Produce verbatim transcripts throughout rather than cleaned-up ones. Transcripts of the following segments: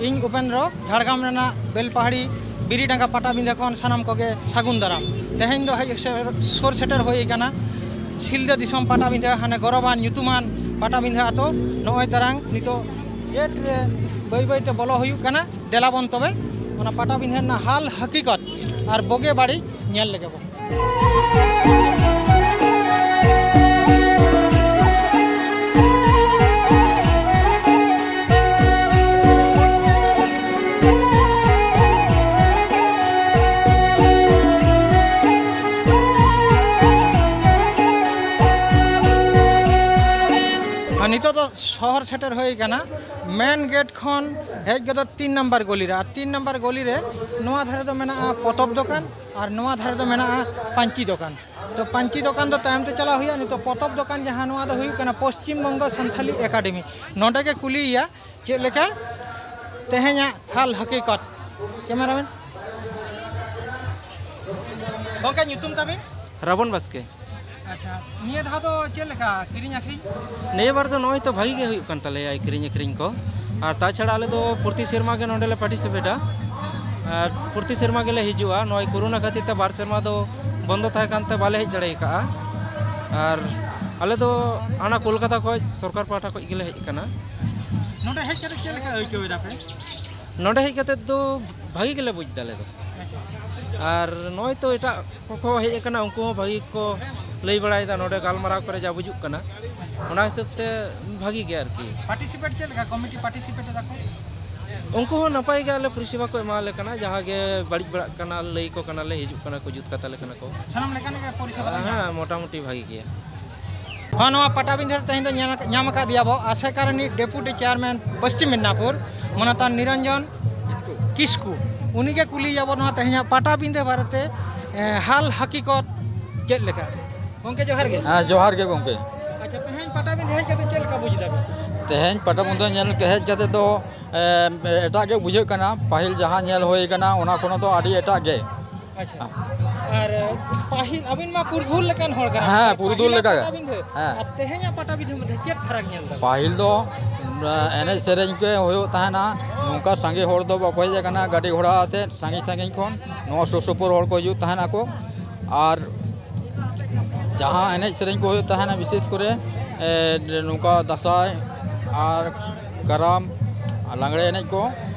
ᱤᱧ ᱩᱯᱮᱱᱫᱨᱚ, ᱡᱷᱟᱲᱜᱨᱟᱢ ᱨᱮᱱᱟᱜ ᱵᱮᱞᱯᱟᱦᱟᱲᱤ ᱵᱤᱨᱤᱰᱟᱸᱜᱟ ᱯᱟᱴᱟᱵᱤᱸᱫᱷᱟᱹ ᱠᱷᱚᱱ ᱥᱟᱱᱟᱢ ᱠᱚᱜᱮ ᱥᱟᱹᱜᱩᱱ ᱫᱟᱨᱟᱢ᱾ ᱛᱮᱦᱮᱧ ᱫᱚ ᱦᱮᱡ ᱥᱮ-, ᱥᱩᱨ ᱥᱮᱴᱮᱨ ᱦᱩᱭ ᱟᱠᱟᱱᱟ ᱥᱤᱞᱫᱟᱹ ᱫᱤᱥᱚᱢ ᱯᱟᱴᱟᱵᱤᱸᱫᱷᱟᱹ, ᱦᱟᱱᱮ ᱜᱚᱨᱚᱵᱟᱱ ᱧᱩᱛᱩᱢᱟᱱ ᱯᱟᱴᱟᱵᱤᱸᱫᱷᱟᱹ ᱟᱛᱳ᱾ ᱱᱚᱜᱼᱚᱭ ᱛᱟᱨᱟᱝ ᱱᱤᱛᱚᱜ ᱜᱮᱴ ᱨᱮ ᱵᱟᱹᱭ ᱵᱟᱹᱭ ᱛᱮ ᱵᱚᱞᱚ ᱦᱩᱭᱩᱜ ᱠᱟᱱᱟ᱾ ᱫᱮᱞᱟ ᱵᱚᱱ ᱛᱚᱵᱮ ᱚᱱᱟ ᱯᱟᱴᱟᱵᱤᱸᱫᱷᱟᱹ ᱨᱮᱱᱟᱜ ᱦᱟᱞ ᱦᱟᱹᱠᱤᱠᱚᱛ ᱟᱨ ᱵᱩᱜᱤ ᱵᱟᱹᱲᱤᱡ ᱧᱮᱞ ᱞᱮᱜᱮ ᱵᱚᱱ᱾ ᱟᱨ ᱱᱤᱛᱚᱜ ᱫᱚ ᱥᱚᱦᱚᱨ ᱥᱮᱴᱮᱨ ᱦᱩᱭ ᱟᱠᱟᱱᱟ᱾ ᱢᱮᱱ ᱜᱮᱴ ᱠᱷᱚᱱ ᱦᱮᱡ ᱜᱚᱫᱚᱜ ᱛᱤᱱ ᱱᱟᱢᱵᱟᱨ ᱜᱚᱞᱤ ᱨᱮ, ᱟᱨ ᱛᱤᱱ ᱱᱟᱢᱵᱟᱨ ᱜᱚᱞᱤ ᱨᱮ ᱱᱚᱣᱟ ᱫᱷᱟᱨᱮ ᱫᱚ ᱢᱮᱱᱟᱜᱼᱟ ᱯᱚᱛᱚᱵ ᱫᱚᱠᱟᱱ ᱟᱨ ᱱᱚᱣᱟ ᱫᱷᱟᱨᱮ ᱫᱚ ᱢᱮᱱᱟᱜᱼᱟ ᱯᱟᱹᱧᱪᱤ ᱫᱚᱠᱟᱱ᱾ ᱛᱚ, ᱯᱟᱹᱧᱪᱤ ᱫᱚᱠᱟᱱ ᱫᱚ ᱛᱟᱭᱚᱢ ᱛᱮ ᱪᱟᱞᱟᱣ ᱦᱩᱭᱩᱜᱼᱟ᱾ ᱱᱤᱛᱚᱜ ᱯᱚᱛᱚᱵ ᱫᱚᱠᱟᱱ, ᱡᱟᱦᱟᱸ ᱱᱚᱣᱟ ᱫᱚ ᱦᱩᱭᱩᱜ ᱠᱟᱱᱟ ᱯᱚᱥᱪᱤᱢ ᱵᱚᱝᱜᱚ ᱥᱟᱱᱛᱷᱟᱞᱤ ᱮᱠᱟᱰᱮᱢᱤ, ᱱᱚᱰᱮ ᱜᱮ ᱠᱩᱞᱤᱭᱮᱭᱟ ᱪᱮᱫ ᱞᱮᱠᱟ ᱛᱮᱦᱮᱧᱟᱜ ᱦᱟᱞ ᱦᱟᱹᱠᱤᱠᱚᱛ᱾ ᱠᱮᱢᱮᱨᱟᱢᱮᱱ, ᱜᱚᱝᱠᱮ, ᱧᱩᱛᱩᱢ ᱛᱟᱵᱤᱱ? ᱨᱟᱵᱚᱱ ᱵᱟᱥᱠᱮ᱾ ᱟᱪᱪᱷᱟ, ᱱᱤᱭᱟᱹ ᱫᱷᱟᱣ ᱫᱚ ᱪᱮᱫ ᱞᱮᱠᱟ ᱠᱤᱨᱤᱧ ᱟᱹᱠᱷᱨᱤᱧ? ᱱᱤᱭᱟᱹ ᱵᱟᱨ ᱫᱚ ᱱᱚᱜᱼᱚᱭ ᱛᱚ ᱵᱷᱟᱹᱜᱤ ᱜᱮ ᱦᱩᱭᱩᱜ ᱠᱟᱱ ᱛᱟᱞᱮᱭᱟ ᱠᱤᱨᱤᱧ ᱟᱹᱠᱷᱨᱤᱧ ᱠᱚ᱾ ᱟᱨ ᱛᱟᱪᱷᱟᱲᱟ ᱟᱞᱮ ᱫᱚ ᱯᱨᱚᱛᱤ ᱥᱮᱨᱢᱟ ᱜᱮ ᱱᱚᱸᱰᱮ ᱞᱮ ᱯᱟᱨᱴᱤᱥᱤᱯᱮᱴᱟ᱾ ᱟᱨ ᱯᱨᱚᱛᱤ ᱥᱮᱨᱢᱟ ᱜᱮᱞᱮ ᱦᱤᱡᱩᱜᱼᱟ᱾ ᱱᱚᱜᱼᱚᱭ ᱠᱳᱨᱳᱱᱟ ᱠᱷᱟᱹᱛᱤᱨ ᱛᱮ ᱵᱟᱨ ᱥᱮᱨᱢᱟ ᱫᱚ ᱵᱚᱱᱫᱚ ᱛᱟᱦᱮᱸ ᱠᱟᱱᱛᱮ ᱵᱟᱞᱮ ᱦᱮᱡ ᱫᱟᱲᱮ ᱟᱠᱟᱫᱼᱟ᱾ ᱟᱨ ᱟᱞᱮ ᱫᱚ ᱦᱟᱱᱟ ᱠᱳᱞᱠᱟᱛᱟ ᱠᱷᱚᱱ, ᱥᱚᱨᱠᱟᱨ ᱯᱟᱦᱴᱟ ᱠᱷᱚᱱ ᱜᱮᱞᱮ ᱦᱮᱡ ᱟᱠᱟᱱᱟ᱾ ᱱᱚᱸᱰᱮ ᱦᱮᱡ ᱠᱟᱛᱮ ᱪᱮᱫ ᱞᱮᱠᱟ ᱟᱹᱭᱠᱟᱹᱣ ᱮᱫᱟ ᱯᱮ? ᱱᱚᱸᱰᱮ ᱦᱮᱡ ᱠᱟᱛᱮ ᱫᱚ ᱵᱷᱟᱹᱜᱤ ᱜᱮᱞᱮ ᱵᱩᱡᱽ ᱮᱫᱟ ᱟᱞᱮ ᱫᱚ᱾ ᱟᱨ ᱱᱚᱜᱼᱚᱭ ᱛᱚ ᱮᱴᱟᱜ ᱠᱚᱠᱚ ᱦᱮᱡ ᱟᱠᱟᱱᱟ, ᱩᱱᱠᱩ ᱦᱚᱸ ᱵᱷᱟᱹᱜᱤ ᱠᱚ ᱞᱟᱹᱭ ᱵᱟᱲᱟᱭᱮᱫᱟ ᱱᱚᱰᱮ ᱜᱟᱞᱢᱟᱨᱟᱣ ᱠᱚᱨᱮ ᱡᱟ ᱵᱩᱡᱩᱜ ᱠᱟᱱᱟ᱾ ᱚᱱᱟ ᱦᱤᱥᱟᱹᱵ ᱛᱮ ᱵᱷᱟᱹᱜᱤ ᱜᱮ ᱟᱨᱠᱤ᱾ ᱯᱟᱨᱴᱤᱥᱤᱯᱮᱴ ᱪᱮᱫ ᱞᱮᱠᱟ ᱠᱚᱢᱤᱴᱤ ᱯᱟᱨᱴᱤᱥᱤᱯᱮᱴ ᱮᱫᱟ ᱠᱚ? ᱩᱱᱠᱩ ᱦᱚᱸ ᱱᱟᱯᱟᱭ ᱜᱮ ᱟᱞᱮ ᱯᱚᱨᱤᱥᱮᱵᱟ ᱠᱚ ᱮᱢᱟᱞᱮ ᱠᱟᱱᱟ, ᱡᱟᱦᱟᱸ ᱜᱮ ᱵᱟᱹᱲᱤᱡ ᱵᱟᱲᱟᱜ ᱠᱟᱱᱟ ᱞᱟᱹᱭ ᱠᱚ ᱠᱟᱱᱟᱞᱮ, ᱦᱤᱡᱩᱜ ᱠᱟᱱᱟ ᱠᱚ, ᱡᱩᱛ ᱠᱟᱛᱟᱞᱮ ᱠᱟᱱᱟ ᱠᱚ᱾ ᱥᱟᱱᱟᱢ ᱞᱮᱠᱟᱱᱟᱜ ᱜᱮ ᱯᱚᱨᱤᱥᱮᱵᱟ ᱫᱚ ᱧᱟᱢᱚᱜ ᱠᱟᱱᱟ? ᱦᱮᱸ, ᱢᱚᱴᱟᱢᱩᱴᱤ ᱵᱷᱟᱹᱜᱤ ᱜᱮᱭᱟ᱾ ᱦᱚᱸ, ᱱᱚᱣᱟ ᱯᱟᱴᱟᱵᱤᱸᱫᱷᱟᱹ ᱨᱮ ᱛᱮᱦᱮᱧ ᱫᱚ ᱧᱮᱞ, ᱧᱟᱢ ᱟᱠᱟᱫ ᱜᱮᱭᱟ ᱵᱚ ᱟᱥᱮᱠᱟ ᱨᱤᱱᱤᱡ ᱰᱮᱯᱩᱴᱤ ᱪᱮᱭᱟᱨᱢᱮᱱ ᱯᱚᱥᱪᱤᱢ ᱢᱮᱫᱽᱱᱟᱯᱩᱨ, ᱢᱟᱱᱚᱛᱟᱱ ᱱᱤᱨᱚᱧᱡᱚᱱ ᱠᱤᱥᱠᱩ᱾ ᱠᱤᱥᱠᱩ᱾ ᱩᱱᱤᱜᱮ ᱠᱩᱞᱤᱭᱮᱭᱟ ᱵᱚ ᱱᱚᱣᱟ ᱛᱮᱦᱮᱧᱟᱜ ᱯᱟᱴᱟᱵᱤᱸᱫᱷᱟᱹ ᱵᱟᱨᱮᱛᱮ, ᱮ, ᱦᱟᱞ ᱦᱟᱹᱠᱤᱠᱚᱛ ᱪᱮᱫ ᱞᱮᱠᱟ? ᱜᱚᱢᱠᱮ, ᱡᱚᱦᱟᱨ ᱜᱮ᱾ ᱦᱮᱸ, ᱡᱚᱦᱟᱨ ᱜᱮ ᱜᱚᱢᱠᱮ᱾ ᱟᱪᱪᱷᱟ, ᱛᱮᱦᱮᱧ ᱯᱟᱴᱟᱵᱤᱸᱫᱷᱟᱹ ᱦᱮᱡ ᱠᱟᱛᱮ ᱪᱮᱫ ᱞᱮᱠᱟ ᱵᱩᱡᱽ ᱮᱫᱟ ᱵᱤᱱ? ᱛᱮᱦᱮᱧ ᱯᱟᱴᱟᱵᱤᱸᱫᱷᱟᱹ ᱧᱮᱞ ᱦᱮᱡ ᱠᱟᱛᱮ ᱫᱚ, ᱮ, ᱮᱴᱟᱜ ᱜᱮ ᱵᱩᱡᱷᱟᱹᱜ ᱠᱟᱱᱟ᱾ ᱯᱟᱹᱦᱤᱞ ᱡᱟᱦᱟᱸ ᱧᱮᱞ ᱦᱩᱭ ᱠᱟᱱᱟ, ᱚᱱᱟ ᱠᱷᱚᱱ ᱫᱚ ᱟᱹᱰᱤ ᱮᱴᱟᱜ ᱜᱮ᱾ ᱟᱪᱪᱷᱟ᱾ ᱟᱨ ᱯᱟᱹᱦᱤᱞ ᱟᱹᱵᱤᱱ ᱢᱟ ᱯᱩᱨᱩᱫᱷᱩᱞ ᱞᱮᱠᱟᱱ ᱦᱚᱲ ᱠᱟᱱᱟ᱾ ᱦᱮᱸ, ᱯᱩᱨᱩᱫᱷᱩᱞ ᱯᱟᱹᱦᱤᱞᱟᱜ ᱞᱮᱠᱟ ᱜᱮ᱾ ᱯᱟᱴᱟᱵᱤᱸᱫᱷᱟᱹ ᱦᱮᱸ᱾ ᱟᱨ ᱛᱮᱦᱮᱧᱟᱜ ᱯᱟᱴᱟᱵᱤᱸᱫᱷᱟᱹ ᱢᱚᱫᱽᱫᱷᱮ ᱪᱮᱫ ᱯᱷᱟᱨᱟᱠ ᱧᱮᱞ ᱫᱟ? ᱯᱟᱹᱦᱤᱞ ᱫᱚ, ᱮᱱᱮᱡ ᱥᱮᱨᱮᱧ ᱜᱮ ᱦᱩᱭᱩᱜ ᱛᱟᱦᱮᱱᱟ, ᱱᱚᱝᱠᱟ ᱥᱟᱸᱜᱮ ᱦᱚᱲ ᱫᱚ ᱵᱟᱠᱚ ᱦᱮᱡ ᱟᱠᱟᱱᱟ ᱜᱟᱹᱰᱤ ᱜᱷᱚᱲᱟ ᱟᱛᱮᱫ, ᱥᱟᱺᱜᱤᱧ ᱥᱟᱺᱜᱤᱧ ᱠᱷᱚᱱ ᱱᱚᱣᱟ ᱥᱩᱨ ᱥᱩᱯᱩᱨ ᱦᱚᱲ ᱠᱚ ᱦᱤᱡᱩᱜ ᱛᱟᱦᱮᱱ ᱟᱠᱚ᱾ ᱟᱨ ᱡᱟᱦᱟᱸ ᱮᱱᱮᱡ ᱥᱮᱨᱮᱧ ᱠᱚ ᱦᱩᱭᱩᱜ ᱛᱟᱦᱮᱱᱟ, ᱵᱤᱥᱮᱥ ᱠᱚᱨᱮ, ᱮ, ᱱᱚᱝᱠᱟ ᱫᱟᱸᱥᱟᱭ ᱟᱨ ᱠᱟᱨᱟᱢ ᱟᱨ ᱞᱟᱜᱽᱲᱮ ᱮᱱᱮᱡ ᱠᱚ,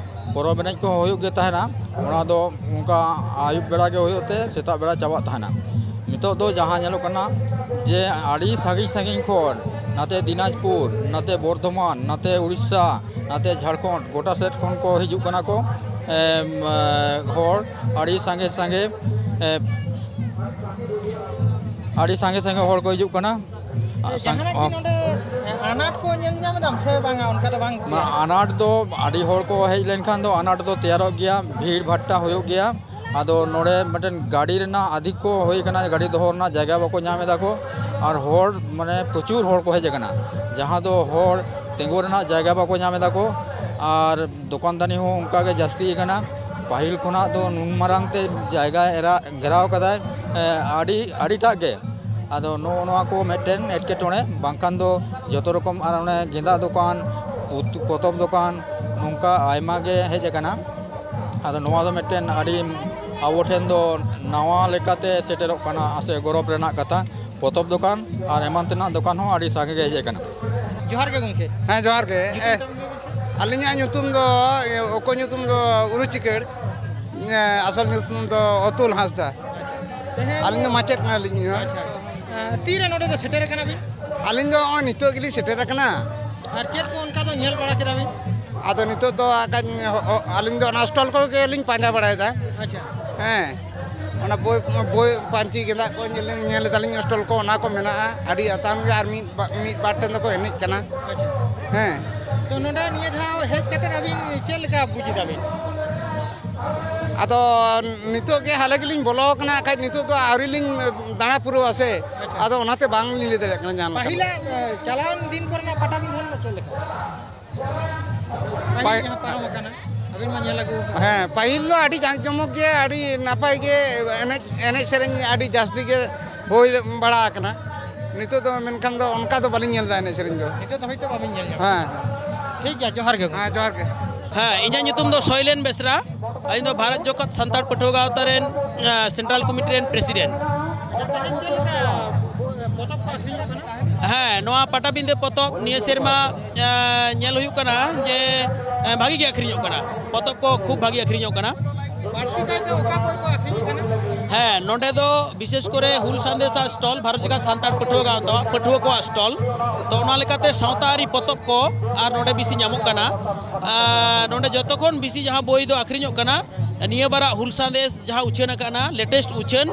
ᱯᱚᱨᱚᱵᱽ ᱮᱱᱮᱡ ᱠᱚᱦᱚᱸ ᱦᱩᱭᱩᱜ ᱜᱮ ᱛᱟᱦᱮᱱᱟ᱾ ᱚᱱᱟ ᱫᱚ ᱚᱱᱠᱟ ᱟᱹᱭᱩᱵ ᱵᱮᱲᱟ ᱜᱮ ᱦᱩᱭᱩᱜ ᱛᱮ, ᱥᱮᱛᱟᱜ ᱵᱮᱲᱟ ᱪᱟᱵᱟᱜ ᱛᱟᱦᱮᱱᱟ᱾ ᱱᱤᱛᱚᱜ ᱫᱚ ᱡᱟᱦᱟᱸ ᱧᱮᱞᱚᱜ ᱠᱟᱱᱟ ᱡᱮ ᱟᱹᱰᱤ ᱥᱟᱺᱜᱤᱧ ᱥᱟᱺᱜᱤᱧ ᱠᱷᱚᱱ, ᱱᱟᱛᱮ ᱫᱤᱱᱟᱡᱽᱯᱩᱨ, ᱱᱟᱛᱮ ᱵᱚᱨᱫᱷᱚᱢᱟᱱ, ᱱᱟᱛᱮ ᱩᱲᱤᱥᱥᱟ, ᱱᱟᱛᱮ ᱡᱷᱟᱲᱠᱷᱚᱸᱰ, ᱜᱚᱴᱟ ᱥᱮᱫ ᱠᱷᱚᱱ ᱠᱚ ᱦᱤᱡᱩᱜ ᱠᱟᱱᱟ ᱠᱚ, ᱮᱢ, ᱮ, ᱦᱚᱲ ᱟᱹᱰᱤ ᱥᱟᱸᱜᱮ ᱥᱟᱸᱜᱮ, ᱮ, ᱟᱹᱰᱤ ᱥᱟᱸᱜᱮ ᱥᱟᱸᱜᱮ ᱦᱚᱲ ᱠᱚ ᱦᱤᱡᱩᱜ ᱠᱟᱱᱟ᱾ ᱟᱨ ᱥᱟᱸᱜ-, ᱡᱟᱦᱟᱱᱟᱜ ᱠᱤ ᱚ᱾ ᱱᱚᱰᱮ, ᱮ, ᱟᱱᱟᱴ ᱠᱚ ᱧᱮᱞ ᱧᱟᱢ ᱮᱫᱟᱢ ᱥᱮ ᱵᱟᱝᱟ? ᱚᱱᱠᱟ ᱫᱚ ᱵᱟᱝ ᱢᱟ, ᱛᱮᱭᱟᱨ? ᱟᱱᱟᱴ ᱫᱚ ᱟᱹᱰᱤ ᱦᱚᱲ ᱠᱚ ᱦᱮᱡ ᱞᱮᱱᱠᱷᱟᱱ ᱫᱚ ᱟᱱᱟᱴ ᱫᱚ ᱛᱮᱭᱟᱨᱚᱜ ᱜᱮᱭᱟ, ᱵᱷᱤᱲ ᱵᱷᱟᱴᱴᱟ ᱦᱩᱭᱩᱜ ᱜᱮᱭᱟ᱾ ᱟᱫᱚ ᱱᱚᱰᱮ ᱢᱤᱫᱴᱮᱱ ᱜᱟᱹᱰᱤ ᱨᱮᱱᱟᱜ ᱟᱫᱷᱤᱠ ᱠᱚ ᱦᱩᱭ ᱟᱠᱟᱱᱟ, ᱜᱟᱹᱰᱤ ᱫᱚᱦᱚ ᱨᱮᱱᱟᱜ ᱡᱟᱭᱜᱟ ᱵᱟᱠᱚ ᱧᱟᱢ ᱮᱫᱟ ᱠᱚ, ᱟᱨ ᱦᱚᱲ ᱢᱟᱱᱮ ᱯᱨᱚᱪᱩᱨ ᱦᱚᱲ ᱠᱚ ᱦᱮᱡ ᱟᱠᱟᱱᱟ, ᱡᱟᱦᱟᱸ ᱫᱚ ᱦᱚᱲ ᱛᱤᱸᱜᱩ ᱨᱮᱱᱟᱜ ᱡᱟᱭᱜᱟ ᱵᱟᱠᱚ ᱧᱟᱢ ᱮᱫᱟ ᱠᱚ, ᱟᱨ ᱫᱚᱠᱟᱱ ᱫᱟᱹᱱᱤ ᱦᱚᱸ ᱚᱱᱠᱟ ᱜᱮ ᱡᱟᱹᱥᱛᱤ ᱟᱠᱟᱱᱟ᱾ ᱯᱟᱹᱦᱤᱞ ᱠᱷᱚᱱᱟᱜ ᱫᱚ ᱱᱩᱱ ᱢᱟᱨᱟᱝ ᱛᱮ ᱡᱟᱭᱜᱟ ᱮᱨᱟ-, ᱜᱷᱮᱨᱟᱣ ᱠᱟᱫᱟᱭ, ᱮ, ᱟᱹᱰᱤ, ᱟᱹᱰᱤᱴᱟᱜ ᱜᱮ᱾ ᱟᱫᱚ ᱱᱚᱜᱼᱚ ᱱᱚᱣᱟ ᱠᱚ ᱢᱤᱫᱴᱮᱱ ᱮᱴᱠᱮᱴᱚᱬᱮ, ᱵᱟᱝᱠᱷᱟᱱ ᱫᱚ ᱡᱚᱛᱚ ᱨᱚᱠᱚᱢ, ᱟᱨ ᱚᱱᱮ ᱜᱮᱸᱫᱟᱜ ᱫᱚᱠᱟᱱ, ᱯᱩᱛ-, ᱯᱚᱛᱚᱵ ᱫᱚᱠᱟᱱ, ᱱᱚᱝᱠᱟ ᱟᱭᱢᱟ ᱜᱮ ᱦᱮᱡ ᱟᱠᱟᱱᱟ᱾ ᱟᱫᱚ ᱱᱚᱣᱟ ᱫᱚ ᱢᱤᱫᱴᱮᱱ ᱟᱹᱰᱤ ᱟᱵᱚ ᱴᱷᱮᱱ ᱫᱚ ᱱᱟᱣᱟ ᱞᱮᱠᱟᱛᱮ ᱥᱮᱴᱮᱨᱚᱜ ᱠᱟᱱᱟ, ᱥᱮ ᱜᱚᱨᱚᱵᱽ ᱨᱮᱱᱟᱜ ᱠᱟᱛᱷᱟ᱾ ᱯᱚᱛᱚᱵ ᱫᱚᱠᱟᱱ ᱟᱨ ᱮᱢᱟᱱ ᱛᱮᱱᱟᱜ ᱫᱚᱠᱟᱱ ᱦᱚᱸ ᱟᱹᱰᱤ ᱥᱟᱸᱜᱮ ᱜᱮ ᱦᱮᱡ ᱟᱠᱟᱱᱟ᱾ ᱡᱚᱦᱟᱨ ᱜᱮ ᱜᱚᱢᱠᱮ᱾ ᱦᱮᱸ, ᱡᱚᱦᱟᱨ ᱜᱮ᱾ ᱧᱩᱛᱩᱢ ᱮ, ᱛᱟᱵᱤᱱ ᱞᱟᱹᱭ ᱵᱤᱱ ᱥᱮ? ᱟᱹᱞᱤᱧᱟᱜ ᱧᱩᱛᱩᱢ ᱫᱚ, ᱮ, ᱚᱠᱚᱭ ᱧᱩᱛᱩᱢ ᱫᱚ ᱩᱨᱩᱪᱤᱠᱟᱹᱲ, ᱮ, ᱟᱥᱚᱞ ᱧᱩᱛᱩᱢ ᱫᱚ ᱚᱛᱩᱞ ᱦᱟᱸᱥᱫᱟ᱾ ᱛᱮᱦᱮᱧ ᱟᱹᱞᱤᱧ ᱫᱚ ᱢᱟᱪᱮᱫ ᱠᱟᱱᱟᱞᱤᱧ᱾ ᱟᱪᱪᱷᱟ᱾ ᱮ, ᱛᱤᱨᱮ ᱱᱚᱰᱮ ᱫᱚ ᱥᱮᱴᱮᱨ ᱟᱠᱟᱱᱟ ᱵᱤᱱ? ᱟᱹᱞᱤᱧ ᱫᱚ ᱱᱚᱜᱼᱚᱭ ᱱᱤᱛᱚᱜ ᱜᱮᱞᱤᱧ ᱥᱮᱴᱮᱨ ᱟᱠᱟᱱᱟ᱾ ᱟᱨ ᱪᱮᱫ ᱠᱚ ᱚᱱᱠᱟ ᱫᱚ ᱧᱮᱞ ᱵᱟᱲᱟ ᱠᱮᱫᱟ ᱵᱤᱱ? ᱟᱫᱚ ᱱᱤᱛᱚᱜ ᱫᱚ ᱟᱠᱟᱧ, ᱚ, ᱚ, ᱟᱹᱞᱤᱧ ᱫᱚ ᱚᱱᱟ ᱥᱴᱚᱞ ᱠᱚᱨᱮ ᱜᱮᱞᱤᱧ ᱯᱟᱸᱡᱟ ᱵᱟᱲᱟᱭᱮᱫᱟ᱾ ᱟᱪᱪᱷᱟ᱾ ᱦᱮᱸ, ᱚᱱᱟ ᱵᱳᱭ, ᱵᱳᱭ ᱯᱟᱹᱧᱪᱤ ᱜᱮᱸᱫᱟᱜ ᱠᱚ ᱧᱮᱞ, ᱧᱮᱞ ᱮᱫᱟᱞᱤᱧ, ᱥᱴᱚᱞ ᱠᱚ, ᱚᱱᱟ ᱠᱚ ᱢᱮᱱᱟᱜᱼᱟ ᱟᱹᱰᱤ ᱟᱛᱟᱝ ᱜᱮ, ᱟᱨ ᱢᱤᱫ ᱵᱟ-, ᱢᱤᱫ ᱵᱟᱨ ᱴᱷᱮᱱ ᱫᱚᱠᱚ ᱮᱱᱮᱡ ᱠᱟᱱᱟ᱾ ᱟᱪᱪᱷᱟ᱾ ᱦᱮᱸ᱾ ᱛᱚ, ᱱᱚᱰᱮ ᱱᱤᱭᱟᱹ ᱫᱷᱟᱣ ᱦᱮᱡ ᱠᱟᱛᱮ ᱟᱹᱵᱤᱱ ᱪᱮᱫ ᱞᱮᱠᱟ ᱵᱩᱡ ᱮᱫᱟ ᱵᱤᱱ? ᱟᱫᱚ ᱱᱤᱛᱚᱜ ᱜᱮ ᱦᱟᱞᱮ ᱜᱮᱞᱤᱧ ᱵᱚᱞᱚ ᱟᱠᱟᱱᱟ, ᱠᱷᱟᱡ ᱱᱤᱛᱚᱜ ᱫᱚ ᱟᱹᱣᱨᱤ ᱞᱤᱧ ᱫᱟᱬᱟ ᱯᱩᱨᱟᱹᱣᱟ ᱥᱮ, ᱟᱪᱪᱷᱟ᱾ ᱟᱫᱚ ᱚᱱᱟᱛᱮ ᱵᱟᱝ ᱞᱤᱧ ᱞᱟᱹᱭ ᱫᱟᱲᱮᱭᱟᱜ ᱠᱟᱱᱟ ᱡᱟᱦᱟᱸ ᱞᱮᱠᱟ᱾ ᱯᱟᱹᱦᱤᱞᱟᱜ, ᱮ, ᱪᱟᱞᱟᱣᱮᱱ ᱫᱤᱱ ᱠᱚᱨᱮᱱᱟᱜ ᱯᱟᱴᱟᱵᱤᱸᱫᱷᱟᱹ ᱨᱮᱱᱟᱜ ᱪᱮᱫ ᱞᱮᱠᱟ? ᱯᱟᱹᱦᱤᱞ ᱯᱟᱭ- ᱡᱟᱦᱟᱸ ᱯᱟᱨᱚᱢ ᱟᱠᱟᱱᱟ᱾ ᱟᱹᱵᱤᱱ ᱢᱟ ᱧᱮᱞ ᱟᱹᱜᱩ ᱟᱠᱟᱫ᱾ ᱦᱮᱸ, ᱯᱟᱹᱦᱤᱞ ᱫᱚ ᱟᱹᱰᱤ ᱡᱟᱸᱠ ᱡᱚᱢᱚᱠ ᱜᱮ, ᱟᱹᱰᱤ ᱱᱟᱯᱟᱭ ᱜᱮ ᱮᱱᱮᱡ, ᱮᱱᱮᱡ ᱥᱮᱨᱮᱧ ᱟᱹᱰᱤ ᱡᱟᱹᱥᱛᱤ ᱜᱮ ᱦᱩᱭ ᱵᱟᱲᱟ ᱟᱠᱟᱱᱟ᱾ ᱱᱤᱛᱚᱜ ᱫᱚ ᱢᱮᱱᱠᱷᱟᱱ ᱫᱚ ᱚᱱᱠᱟ ᱫᱚ ᱵᱟᱹᱞᱤᱧ ᱧᱮᱞ ᱮᱫᱟ ᱮᱱᱮᱡ ᱥᱮᱨᱮᱧ ᱫᱚ᱾ ᱱᱤᱛᱚᱜ ᱫᱷᱟᱹᱵᱤᱡ ᱛᱮ ᱵᱟᱵᱤᱱ ᱧᱮᱞ ᱧᱟᱢ᱾ ᱦᱮᱸ᱾ ᱴᱷᱤᱠ ᱜᱮᱭᱟ, ᱡᱚᱦᱟᱨ ᱜᱮ ᱜᱚᱢᱠᱮ᱾ ᱦᱮᱸ, ᱡᱚᱦᱟᱨ ᱜᱮ᱾ ᱦᱮᱸ, ᱤᱧᱟᱹᱜ ᱧᱩᱛᱩᱢ ᱫᱚ ᱥᱚᱭᱞᱮᱱ ᱵᱮᱥᱨᱟ᱾ ᱤᱧ ᱫᱚ ᱵᱷᱟᱨᱚᱛ ᱡᱚᱠᱟᱛ ᱥᱟᱱᱛᱟᱲ ᱯᱟᱹᱴᱷᱩᱣᱟᱹ ᱜᱟᱶᱛᱟ ᱨᱮᱱ, ᱟᱸ, ᱥᱮᱱᱴᱨᱟᱞ ᱠᱚᱢᱤᱴᱤ ᱨᱮᱱ ᱯᱨᱮᱥᱤᱰᱮᱱᱴ᱾ ᱟᱪᱪᱷᱟ, ᱛᱮᱦᱮᱧ ᱪᱮᱫ ᱞᱮᱠᱟ ᱯᱚᱛᱚᱵ ᱠᱚ ᱟᱹᱠᱷᱨᱤᱧᱚᱜ ᱠᱟᱱᱟ? ᱦᱮᱸ, ᱱᱚᱣᱟ ᱯᱟᱴᱟᱵᱤᱸᱫᱟᱹ ᱯᱚᱛᱚᱵ ᱱᱤᱭᱟᱹ ᱥᱮᱨᱢᱟ, ᱟᱸ, ᱧᱮᱞ ᱦᱩᱭᱩᱜ ᱠᱟᱱᱟ ᱡᱮ, ᱟᱸ, ᱵᱷᱟᱜᱤ ᱜᱮ ᱟᱹᱠᱷᱨᱤᱧᱚᱜ ᱠᱟᱱᱟ᱾ ᱯᱚᱛᱚᱵ ᱠᱚ ᱠᱷᱩᱵ ᱵᱷᱟᱜᱤ ᱟᱹᱠᱷᱨᱤᱧᱚᱜ ᱠᱟᱱᱟ᱾ ᱵᱟᱹᱲᱛᱤ ᱠᱟᱭᱛᱮ ᱚᱠᱟ ᱵᱳᱭ ᱠᱚ ᱟᱹᱠᱷᱨᱤᱧᱚᱜ ᱠᱟᱱᱟ? ᱦᱮᱸ, ᱱᱚᱰᱮ ᱫᱚ ᱵᱤᱥᱮᱥ ᱠᱚᱨᱮ ᱦᱩᱞ ᱥᱟᱸᱫᱮᱥ ᱟᱨ ᱥᱴᱚᱞ, ᱵᱷᱟᱨᱚᱛ ᱡᱟᱠᱟᱛ ᱥᱟᱱᱛᱟᱲ ᱯᱟᱹᱴᱷᱩᱣᱟᱹ ᱜᱟᱶᱛᱟ, ᱯᱟᱹᱴᱷᱩᱣᱟᱹ ᱠᱚᱣᱟᱜ ᱥᱴᱚᱞ᱾ ᱛᱚ, ᱚᱱᱟ ᱞᱮᱠᱟᱛᱮ ᱥᱟᱶᱛᱟ ᱟᱹᱨᱤ ᱯᱚᱛᱚᱵ ᱠᱚ ᱟᱨ ᱱᱚᱰᱮ ᱵᱤᱥᱤ ᱧᱟᱢᱚᱜ ᱠᱟᱱᱟ᱾ ᱟᱨ ᱱᱚᱰᱮ ᱡᱚᱛᱚ ᱠᱷᱚᱱ ᱵᱤᱥᱤ ᱡᱟᱦᱟᱸ ᱵᱳᱭ ᱫᱚ ᱟᱹᱠᱷᱨᱤᱧᱚᱜ ᱠᱟᱱᱟ, ᱱᱤᱭᱟᱹ ᱵᱟᱨᱟᱜ ᱦᱩᱞ ᱥᱟᱸᱫᱮᱥ ᱡᱟᱦᱟᱸ ᱩᱪᱷᱟᱹᱱ ᱟᱠᱟᱱᱟ, ᱞᱮᱴᱮᱥᱴ ᱩᱪᱷᱟᱹᱱ,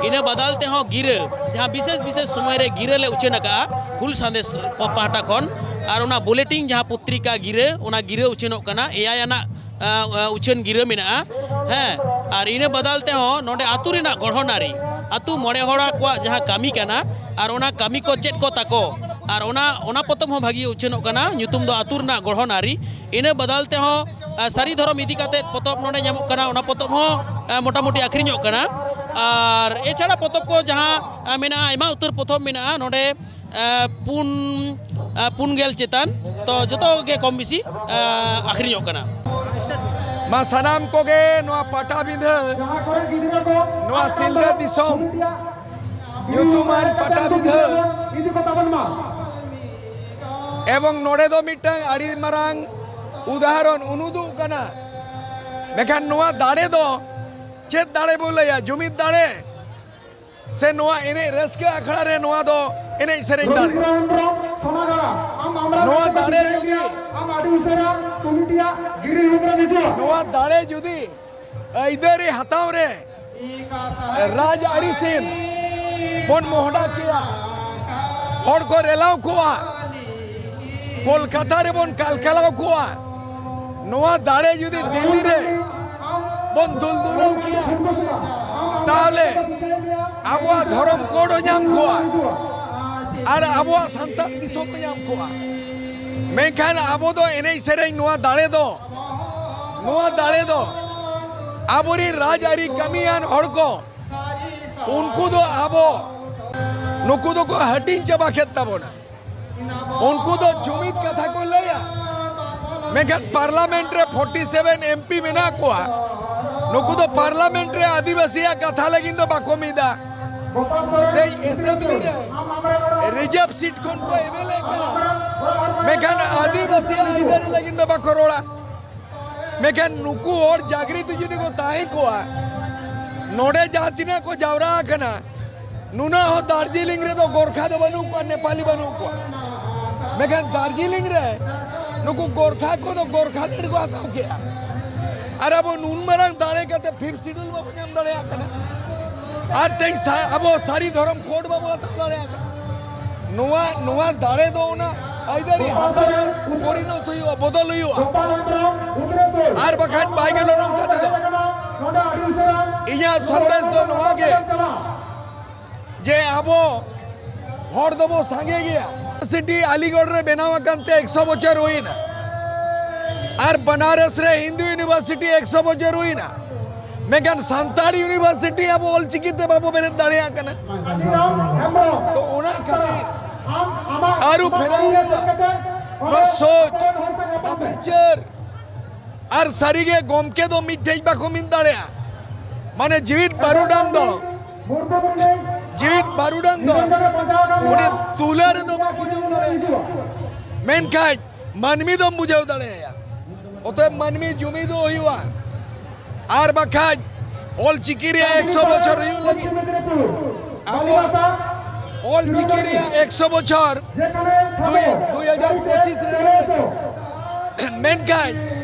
ᱤᱱᱟᱹ ᱵᱟᱫᱟᱞ ᱛᱮᱦᱚᱸ ᱜᱤᱨᱟᱹ, ᱡᱟᱦᱟᱸ ᱵᱤᱥᱮᱥ ᱵᱤᱥᱮᱥ ᱥᱚᱢᱚᱭ ᱨᱮ ᱜᱤᱨᱟᱹ ᱞᱮ ᱩᱪᱷᱟᱹᱱ ᱟᱠᱟᱫᱼᱟ ᱦᱩᱞ ᱥᱟᱸᱫᱮᱥ ᱯᱟᱦᱴᱟ ᱠᱷᱚᱱ, ᱟᱨ ᱚᱱᱟ ᱵᱩᱞᱮᱴᱤᱱ ᱡᱟᱦᱟᱸ ᱯᱚᱛᱨᱤᱠᱟ ᱜᱤᱨᱟᱹ, ᱚᱱᱟ ᱜᱤᱨᱟᱹ ᱩᱪᱷᱟᱹᱱᱚᱜ ᱠᱟᱱᱟ, ᱮᱭᱟᱭ ᱟᱱᱟᱜ, ᱟᱸ, ᱟᱸ, ᱩᱪᱷᱟᱹᱱ ᱜᱤᱨᱟᱹ ᱢᱮᱱᱟᱜᱼᱟ᱾ ᱦᱮᱸ, ᱟᱨ ᱤᱱᱟᱹ ᱵᱟᱫᱟᱞ ᱛᱮᱦᱚᱸ ᱱᱚᱰᱮ ᱟᱹᱛᱩ ᱨᱮᱱᱟᱜ ᱜᱚᱲᱦᱚᱱ ᱟᱹᱨᱤ, ᱟᱹᱛᱩ ᱢᱚᱬᱮ ᱦᱚᱲ ᱠᱚᱣᱟᱜ ᱡᱟᱦᱟᱸ ᱠᱟᱹᱢᱤ ᱠᱟᱱᱟ, ᱟᱨ ᱚᱱᱟ ᱠᱟᱹᱢᱤ ᱠᱚ ᱪᱮᱫ ᱠᱚ ᱛᱟᱠᱚ, ᱟᱨ ᱚᱱᱟ, ᱚᱱᱟ ᱯᱚᱛᱚᱵ ᱦᱚᱸ ᱵᱷᱟᱹᱜᱤ ᱩᱪᱷᱟᱹᱱᱚᱜ ᱠᱟᱱᱟ, ᱧᱩᱛᱩᱢ ᱫᱚ ᱟᱹᱛᱩ ᱨᱮᱱᱟᱜ ᱜᱚᱲᱦᱚᱱ ᱟᱹᱨᱤ᱾ ᱤᱱᱟᱹ ᱵᱟᱫᱟᱞ ᱛᱮᱦᱚᱸ, ᱟᱸ, ᱥᱟᱹᱨᱤ ᱫᱷᱚᱨᱚᱢ ᱤᱫᱤ ᱠᱟᱛᱮᱫ ᱯᱚᱛᱚᱵ ᱱᱚᱰᱮ ᱧᱟᱢᱚᱜ ᱠᱟᱱᱟ, ᱚᱱᱟ ᱯᱚᱛᱚᱵ ᱦᱚᱸ, ᱟᱸ, ᱢᱚᱴᱟᱢᱩᱴᱤ ᱟᱹᱠᱷᱨᱤᱧᱚᱜ ᱠᱟᱱᱟ᱾ ᱟᱨ ᱮᱪᱷᱟᱲᱟ ᱯᱚᱛᱚᱵ ᱠᱚ ᱡᱟᱦᱟᱸ, ᱟᱸ, ᱢᱮᱱᱟᱜᱼᱟ, ᱟᱭᱢᱟ ᱩᱛᱟᱹᱨ ᱯᱚᱛᱚᱵ ᱢᱮᱱᱟᱜᱼᱟ ᱱᱚᱰᱮ, ᱟᱸ, ᱯᱩᱱ, ᱟᱸ, ᱯᱩᱱ ᱜᱮᱞ ᱪᱮᱛᱟᱱ, ᱛᱚ ᱡᱚᱛᱚ ᱜᱮ ᱠᱚᱢ ᱵᱮᱥᱤ, ᱟᱸ, ᱟᱹᱠᱷᱨᱤᱧᱚᱜ ᱠᱟᱱᱟ᱾ ᱢᱟ ᱥᱟᱱᱟᱢ ᱠᱚᱜᱮ ᱱᱚᱣᱟ ᱯᱟᱴᱟᱵᱤᱸᱫᱷᱟᱹ, ᱱᱚᱣᱟ ᱥᱤᱞᱫᱟᱹ ᱫᱤᱥᱚᱢ ᱧᱩᱛᱩᱢᱟᱱ ᱯᱟᱴᱟᱵᱤᱸᱫᱷᱟᱹ ᱮᱵᱚᱝ ᱱᱚᱰᱮ ᱫᱚ ᱢᱤᱫᱴᱟᱝ ᱟᱹᱰᱤ ᱢᱟᱨᱟᱝ ᱩᱫᱟᱦᱚᱨᱚᱱ ᱩᱱᱩᱫᱩᱜ ᱠᱟᱱᱟ᱾ ᱢᱮᱱᱠᱷᱟᱱ ᱱᱚᱣᱟ ᱫᱟᱲᱮ ᱫᱚ ᱪᱮᱫ ᱫᱟᱲᱮ ᱵᱚ ᱞᱟᱹᱭᱟ? ᱡᱩᱢᱤᱫ ᱫᱟᱲᱮ ᱥᱮ ᱱᱚᱣᱟ ᱮᱱᱮᱡ ᱨᱟᱹᱥᱠᱟᱹ ᱟᱠᱷᱲᱟ ᱨᱮ ᱱᱚᱣᱟ ᱫᱚ ᱮᱱᱮᱡ ᱥᱮᱨᱮᱧ ᱫᱟᱲᱮ? ᱱᱚᱣᱟ ᱫᱟᱲᱮ ᱡᱩᱫᱤ, ᱱᱚᱣᱟ ᱫᱟᱲᱮ ᱡᱩᱫᱤ ᱟᱹᱭᱫᱟᱹᱨᱤ ᱦᱟᱛᱟᱣ ᱨᱮ ᱨᱟᱡᱽ ᱟᱹᱨᱤ ᱥᱮᱱ ᱵᱚᱱ ᱢᱚᱦᱰᱟ ᱠᱮᱭᱟ, ᱦᱚᱲ ᱠᱚ ᱨᱮᱞᱟᱣ ᱠᱚᱜᱼᱟ, ᱠᱳᱞᱠᱟᱛᱟ ᱨᱮᱵᱚᱱ ᱠᱟᱞᱠᱟᱞᱟᱣ ᱠᱚᱜᱼᱟ, ᱱᱚᱣᱟ ᱫᱟᱲᱮ ᱡᱩᱫᱤ ᱫᱤᱞᱞᱤ ᱨᱮ ᱵᱚᱱ ᱫᱩᱞ ᱫᱩᱞᱟᱹᱣ ᱠᱮᱭᱟ, ᱛᱟᱦᱚᱞᱮ ᱟᱵᱚᱣᱟᱜ ᱫᱷᱚᱨᱚᱢ ᱠᱳᱰ ᱦᱚᱸ ᱧᱟᱢ ᱠᱚᱜᱼᱟ ᱟᱨ ᱟᱵᱚᱣᱟᱜ ᱥᱟᱱᱛᱟᱲ ᱫᱤᱥᱚᱢ ᱦᱚᱸ ᱧᱟᱢ ᱠᱚᱜᱼᱟ᱾ ᱢᱮᱱᱠᱷᱟᱱ ᱟᱵᱚ ᱫᱚ ᱮᱱᱮᱡ ᱥᱮᱨᱮᱧ ᱱᱚᱣᱟ ᱫᱟᱲᱮ ᱫᱚ ᱱᱚᱣᱟ ᱫᱟᱲᱮ ᱫᱚ ᱟᱵᱚᱨᱤᱱ ᱨᱟᱡᱽᱟᱹᱨᱤ ᱠᱟᱹᱢᱤᱭᱟᱱ ᱦᱚᱲ ᱠᱚ, ᱩᱱᱠᱩ ᱫᱚ ᱟᱵᱚ, ᱱᱩᱠᱩ ᱫᱚᱠᱚ ᱦᱟᱹᱴᱤᱧ ᱪᱟᱵᱟ ᱠᱮᱫ ᱛᱟᱵᱚᱱᱟ᱾ ᱩᱱᱠᱩ ᱫᱚ ᱡᱩᱢᱤᱫ ᱠᱟᱛᱷᱟ ᱠᱚ ᱞᱟᱹᱭᱟ, ᱢᱮᱱᱠᱷᱟᱱ ᱯᱟᱨᱞᱟᱢᱮᱱᱴ ᱨᱮ ᱯᱷᱳᱨᱴᱤ ᱥᱮᱵᱷᱮᱱ ᱮᱢ ᱯᱤ ᱢᱮᱱᱟᱜ ᱠᱚᱣᱟ᱾ ᱱᱩᱠᱩ ᱫᱚ ᱯᱟᱨᱞᱟᱢᱮᱱᱴ ᱨᱮ ᱟᱹᱫᱤᱵᱟᱹᱥᱤᱭᱟᱜ ᱠᱟᱛᱷᱟ ᱞᱟᱹᱜᱤᱫ ᱫᱚ ᱵᱟᱠᱚ ᱢᱤᱫᱟ᱾ ᱛᱮᱦᱮᱧ ᱮᱥᱮᱢᱵᱞᱤ ᱨᱮ ᱨᱤᱡᱟᱨᱵᱷ ᱥᱤᱴ ᱠᱷᱚᱱ ᱠᱚ ᱮᱵᱷᱮᱞᱮᱫ ᱠᱟᱱᱟ, ᱢᱮᱱᱠᱷᱟᱱ ᱟᱹᱫᱤᱵᱟᱹᱥᱤᱭᱟᱜ ᱟᱹᱭᱫᱟᱹᱨᱤ ᱞᱟᱹᱜᱤᱫ ᱫᱚ ᱵᱟᱠᱚ ᱨᱚᱲᱟ᱾ ᱢᱮᱱᱠᱷᱟᱱ ᱱᱩᱠᱩ ᱦᱚᱲ ᱡᱟᱜᱽᱨᱤᱛ ᱡᱩᱫᱤ ᱠᱚ ᱛᱟᱦᱮᱸ ᱠᱚᱜᱼᱟ, ᱱᱚᱰᱮ ᱡᱟᱦᱟᱸ ᱛᱤᱱᱟᱹᱜ ᱠᱚ ᱡᱟᱣᱨᱟ ᱟᱠᱟᱱᱟ, ᱱᱩᱱᱟᱹᱜ ᱦᱚᱸ ᱫᱟᱨᱡᱤᱞᱤᱝ ᱨᱮᱫᱚ ᱜᱳᱨᱠᱷᱟ ᱫᱚ ᱵᱟᱹᱱᱩᱜ ᱠᱚᱣᱟ, ᱱᱮᱯᱟᱞᱤ ᱵᱟᱹᱱᱩᱜ ᱠᱚᱣᱟ᱾ ᱢᱮᱱᱠᱷᱟᱱ ᱫᱟᱨᱡᱤᱞᱤᱝ ᱨᱮ ᱱᱩᱠᱩ ᱜᱳᱨᱠᱷᱟ ᱠᱚᱫᱚ ᱜᱳᱨᱠᱷᱟ ᱫᱟᱹᱲ ᱠᱚ ᱦᱟᱛᱟᱣ ᱠᱮᱜᱼᱟ᱾ ᱟᱨ ᱟᱵᱚ ᱱᱩᱱ ᱢᱟᱨᱟᱝ ᱫᱟᱲᱮ ᱠᱟᱛᱮ ᱯᱷᱤᱯᱛᱷ ᱥᱤᱰᱩᱞ ᱵᱟᱵᱚ ᱧᱟᱢ ᱫᱟᱲᱮᱭᱟᱜ ᱠᱟᱱᱟ᱾ ᱟᱨ ᱛᱮᱦᱮᱧ ᱥᱟ-, ᱟᱵᱚ ᱥᱟᱹᱨᱤ ᱫᱷᱚᱨᱚᱢ ᱠᱳᱰ ᱵᱟᱵᱚ ᱦᱟᱛᱟᱣ ᱫᱟᱲᱮᱭᱟᱜ ᱠᱟᱱᱟ᱾ ᱱᱚᱣᱟ, ᱱᱚᱣᱟ ᱫᱟᱲᱮ ᱫᱚ ᱚᱱᱟ ᱟᱹᱭᱫᱟᱹᱨᱤ ᱦᱟᱛᱟᱣ ᱨᱮ ᱯᱚᱨᱤᱱᱚᱛ ᱦᱩᱭᱩᱜᱼᱟ, ᱵᱚᱫᱚᱞ ᱦᱩᱭᱩᱜᱼᱟ᱾ ᱟᱨ ᱵᱟᱠᱷᱟᱱ ᱵᱟᱭ ᱜᱟᱱᱚᱜᱼᱟ ᱱᱚᱝᱠᱟ ᱛᱮᱫᱚ᱾ ᱤᱧᱟᱹᱜ ᱥᱟᱸᱫᱮᱥ ᱫᱚ ᱱᱚᱣᱟ ᱜᱮ, ᱡᱮ ᱟᱵᱚ ᱦᱚᱲ ᱫᱚᱵᱚ ᱥᱟᱸᱜᱮ ᱜᱮᱭᱟ᱾ ᱤᱭᱩᱱᱤᱵᱷᱟᱨᱥᱤᱴᱤ ᱟᱞᱤᱜᱚᱲ ᱨᱮ ᱵᱮᱱᱟᱣ ᱟᱠᱟᱱ ᱛᱮ ᱮᱠᱥᱚ ᱵᱚᱪᱷᱚᱨ ᱦᱩᱭᱱᱟ, ᱟᱨ ᱵᱟᱱᱟᱨᱚᱥ ᱨᱮ ᱦᱤᱱᱫᱩ ᱤᱭᱩᱱᱤᱵᱷᱟᱨᱥᱤᱴᱤ ᱮᱠᱥᱚ ᱵᱚᱪᱷᱚᱨ ᱦᱩᱭᱱᱟ, ᱢᱮᱱᱠᱷᱟᱱ ᱥᱟᱱᱛᱟᱲ ᱤᱭᱩᱱᱤᱵᱷᱟᱨᱥᱤᱴᱤ ᱟᱵᱚ ᱚᱞᱪᱤᱠᱤ ᱛᱮ ᱵᱟᱵᱚ ᱵᱮᱨᱮᱫ ᱫᱟᱲᱮᱭᱟᱜ ᱠᱟᱱᱟ᱾ ᱛᱚ ᱚᱱᱟ ᱠᱷᱟᱹᱛᱤᱨ ᱟᱹᱨᱩ ᱯᱷᱮᱨᱟᱣ ᱦᱩᱭᱩᱜᱼᱟ᱾ ᱱᱚᱣᱟ ᱥᱳᱪ, ᱱᱚᱣᱟ ᱵᱤᱪᱟᱹᱨ, ᱟᱨ ᱥᱟᱹᱨᱤᱜᱮ ᱜᱚᱢᱠᱮ ᱫᱚ ᱢᱤᱫᱴᱷᱮᱡ ᱵᱟᱠᱚ ᱢᱤᱫ ᱫᱟᱲᱮᱭᱟᱜᱼᱟ᱾ ᱢᱟᱱᱮ ᱡᱤᱣᱤᱫ ᱵᱟᱹᱨᱩᱰᱟᱝ ᱫᱚ, ᱡᱤᱣᱤᱫ ᱵᱟᱹᱨᱩᱰᱟᱝ ᱫᱚ ᱩᱱᱤ ᱛᱩᱞᱟᱹ ᱨᱮᱫᱚ ᱵᱟᱠᱚ ᱡᱚᱢ ᱫᱟᱲᱮᱭᱟᱜᱼᱟ, ᱢᱮᱱᱠᱷᱟᱱ ᱢᱟᱹᱱᱢᱤ ᱫᱚᱢ ᱵᱩᱡᱷᱟᱹᱣ ᱫᱟᱲᱮᱭᱟᱭᱟ᱾ ᱚᱛᱚᱮᱵ ᱢᱟᱹᱱᱢᱤ ᱡᱩᱢᱤᱫᱚᱜ ᱦᱩᱭᱩᱜᱼᱟ, ᱟᱨ ᱵᱟᱠᱷᱟᱡ ᱚᱞᱪᱤᱠᱤ ᱨᱮᱭᱟᱜ ᱮᱠᱥᱚ ᱵᱚᱪᱷᱚᱨ ᱦᱩᱭᱩᱜ ᱞᱟᱹᱜᱤᱫ ᱟᱵᱚᱣᱟᱜ ᱚᱞᱪᱤᱠᱤ ᱨᱮᱭᱟᱜ ᱮᱠᱥᱚ ᱵᱚᱪᱷᱚᱨ ᱫᱩᱭ, ᱫᱩᱭ ᱦᱟᱡᱟᱨ ᱯᱚᱸᱪᱤᱥ ᱨᱮ ᱦᱩᱭᱩᱜ ᱞᱟᱹᱜᱤᱫ᱾ ᱢᱮᱱᱠᱷᱟᱱ